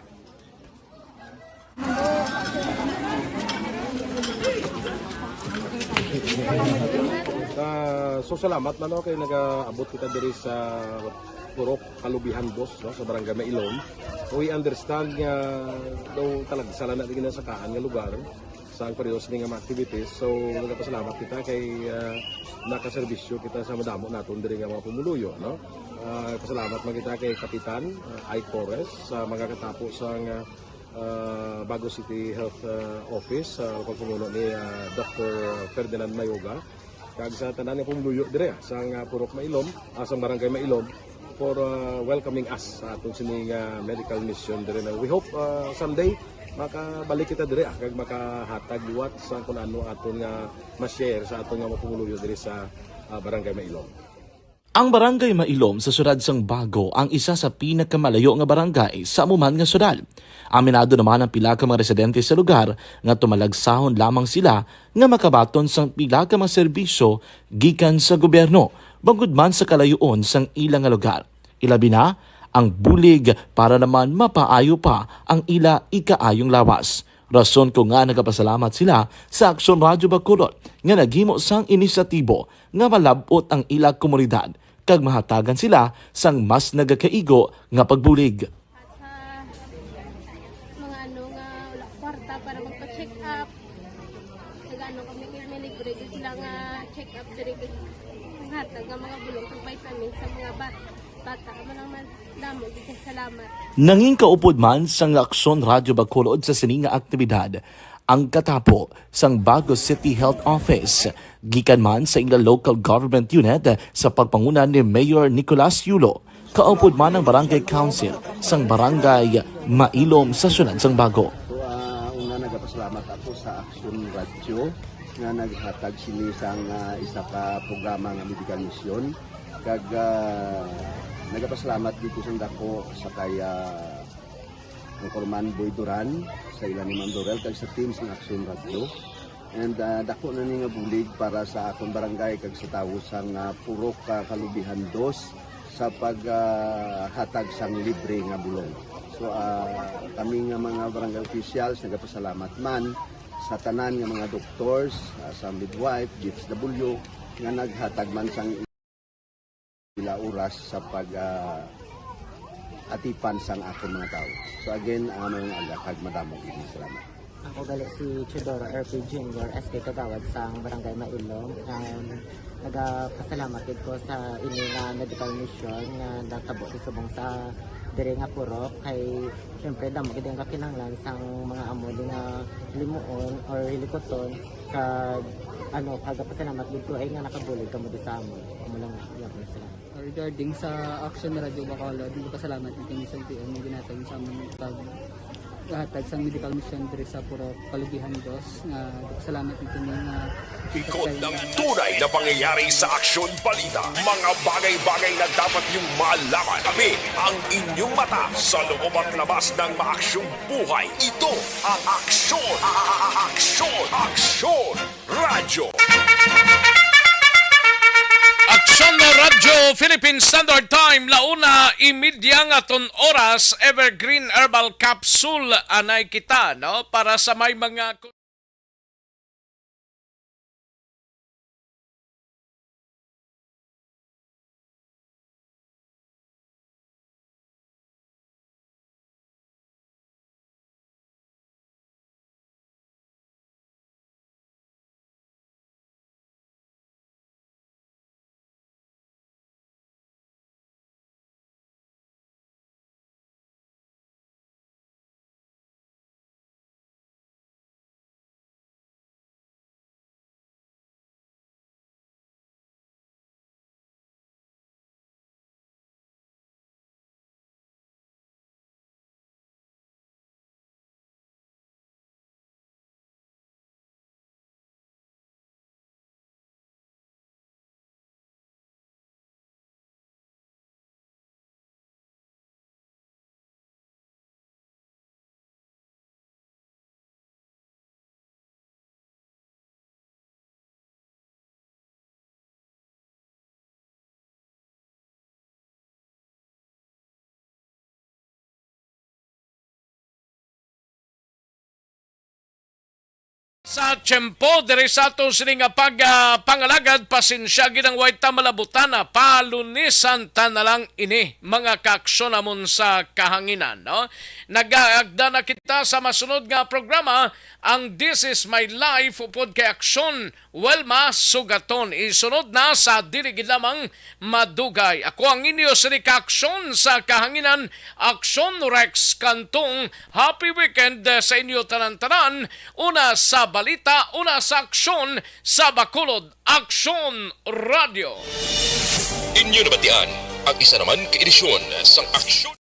Ah, so salamat man, no, kay nagaabot kita diri sa Purok Kalubihan Dos, no, sa Barangay Mailon. We understand nga daw talagsa lang na di ginasakaan nga lugar sa ang periodo sini nga mga activities. So nagapasalamat kita kay, ah, nakaserbisyo kita sa madamo naton diri nga mga pumuluyo, no. Ah, pasalamat man kita kay Kapitan, ah, Ike Torres sa mga katapo sa nga ah, Bago City Health, ah, Office, sa pagpangulo ni, ah, Doctor Ferdinand Mayoga. Kag sa tanan nga pumuluyo dire, ah, sang, ah, Purok Mailom, ah, sang Barangay Mailom, for, ah, welcoming us sa aton sini nga medical mission dire na we hope, ah, someday makabalik kita dire, ah, kag makahatag liwat sa kung ano aton nga ma-share sa aton nga mga pumuluyo dire sa, ah, Barangay Mailom. Ang Barangay Mailom sa siyudad sang Bago ang isa sa pinakamalayo nga barangay sa amo man nga siyudad. Aminado naman ang pila ka mga residente sa lugar nga tumalagsahon lamang sila nga makabaton sang pila ka mga serbisyo gikan sa gobyerno, bangod man sa kalayoon sang ila nga lugar. Ilabi na ang bulig para naman mapaayo pa ang ila ikaayong lawas. Rason ko nga nagapasalamat sila sa Aksyon Radyo Bacolod nga naghimo sang inisyatibo nga malab-ot ang ila komunidad kag mahatagan sila sang mas nagakaigo nga pagbulig. At sa mga ano nga wala kwarta para magpa-check up, nag-ano kami, may libre gyud sila nga check up diri, ang hatag nga mga bulong kag vitamins sa mga bat-, bata. Amo lang man, damo gyud kay salamat. Nangin kaupod man sang Aksyon Radyo Bacolod sa sini nga aktibidad ang katapo sang Bago City Health Office, gikan man sa ila local government unit sa pagpanguna ni Mayor Nicolas Yulo. Kaupod man ang Barangay Council sang Barangay Mailom sa siyudad sang Bago. So, ah, una, nagapasalamat ako sa Aksyon Radyo nga naghatag sini sang, ah, isa ka programa nga medical mission. Kag, ah, nagapasalamat dito sa dako sa kay, ah, Anchorman Boy Duran, sa ila ni Ma'am Dorel, kag sa team sang Aksyon Radyo. And, ah, dako na ni nga bulig para sa akon barangay kag sa tawo sang, ah, Purok, ah, Kalubihan Dos sa pag, ah, hatag sang libre nga bulong. So, ah, kami nga mga barangay officials nagapasalamat man sa tanan nga mga doctors, ah, sa midwife, D S W, nga naghatag man sang ila oras sa pag, ah, atipan sang akon mga tawo. So again, ah, mayong aga kag madamo gid nga salamat. Ako gali si Teodoro R P Junior, S K Kagawad sang Barangay Mailom. Um, nagapasalamat gid ko sa ini nga medical mission nga natabo sa subong sa diri nga purok. Kay, syempre, damo gid ang kakinahanglan sang mga amo di nga limuon or hilikuton. Kag, ano, nagapasalamat gid ko ay nga nakabulig kamo di sa amon. Amo lang, yapon sila. Regarding sa Action Radio Bacolod, nagpasalamat ang Commission P M nga ginatag sa amon pag hatag sang medical mission diri sa Purok Kalubihan Dos, nga salamat dito ni nga Ikot ng tunay na pangyayari sa Aksyon Balita. Mga bagay-bagay na dapat niyong malaman. Kami ang inyong mata sa loob at labas ng maaksyong buhay. Ito ang Aksyon, a-, a-, a-, Aksyon, Aksyon Radyo. Aksyon na Radyo, Philippine Standard Time, launa imidya nga ton oras, Evergreen Herbal Capsule, anay kita, no? Para sa may mga Sa tiyempo diri sa aton sini nga pag, ah, pangalagad, pasensya gid ang way ta malabutana, palunisan ta na lang ini, mga kaaksyon namon sa kahanginan, no? Nagaagda na kita sa masunod nga programa, ang This Is My Life, upod kay Aksyon Wilma Sugaton. Isunod na sa dili gid lamang madugay. Ako ang inyo sini kaaksyon sa kahanginan, Aksyon Rex Cantong. Happy weekend, eh, sa inyo tanan-tanan. Una sa balik balita una sa Aksyon sa Bacolod, Aksyon Radio. Inyo nabatian ang isa naman ka edisyon sang Aksyon.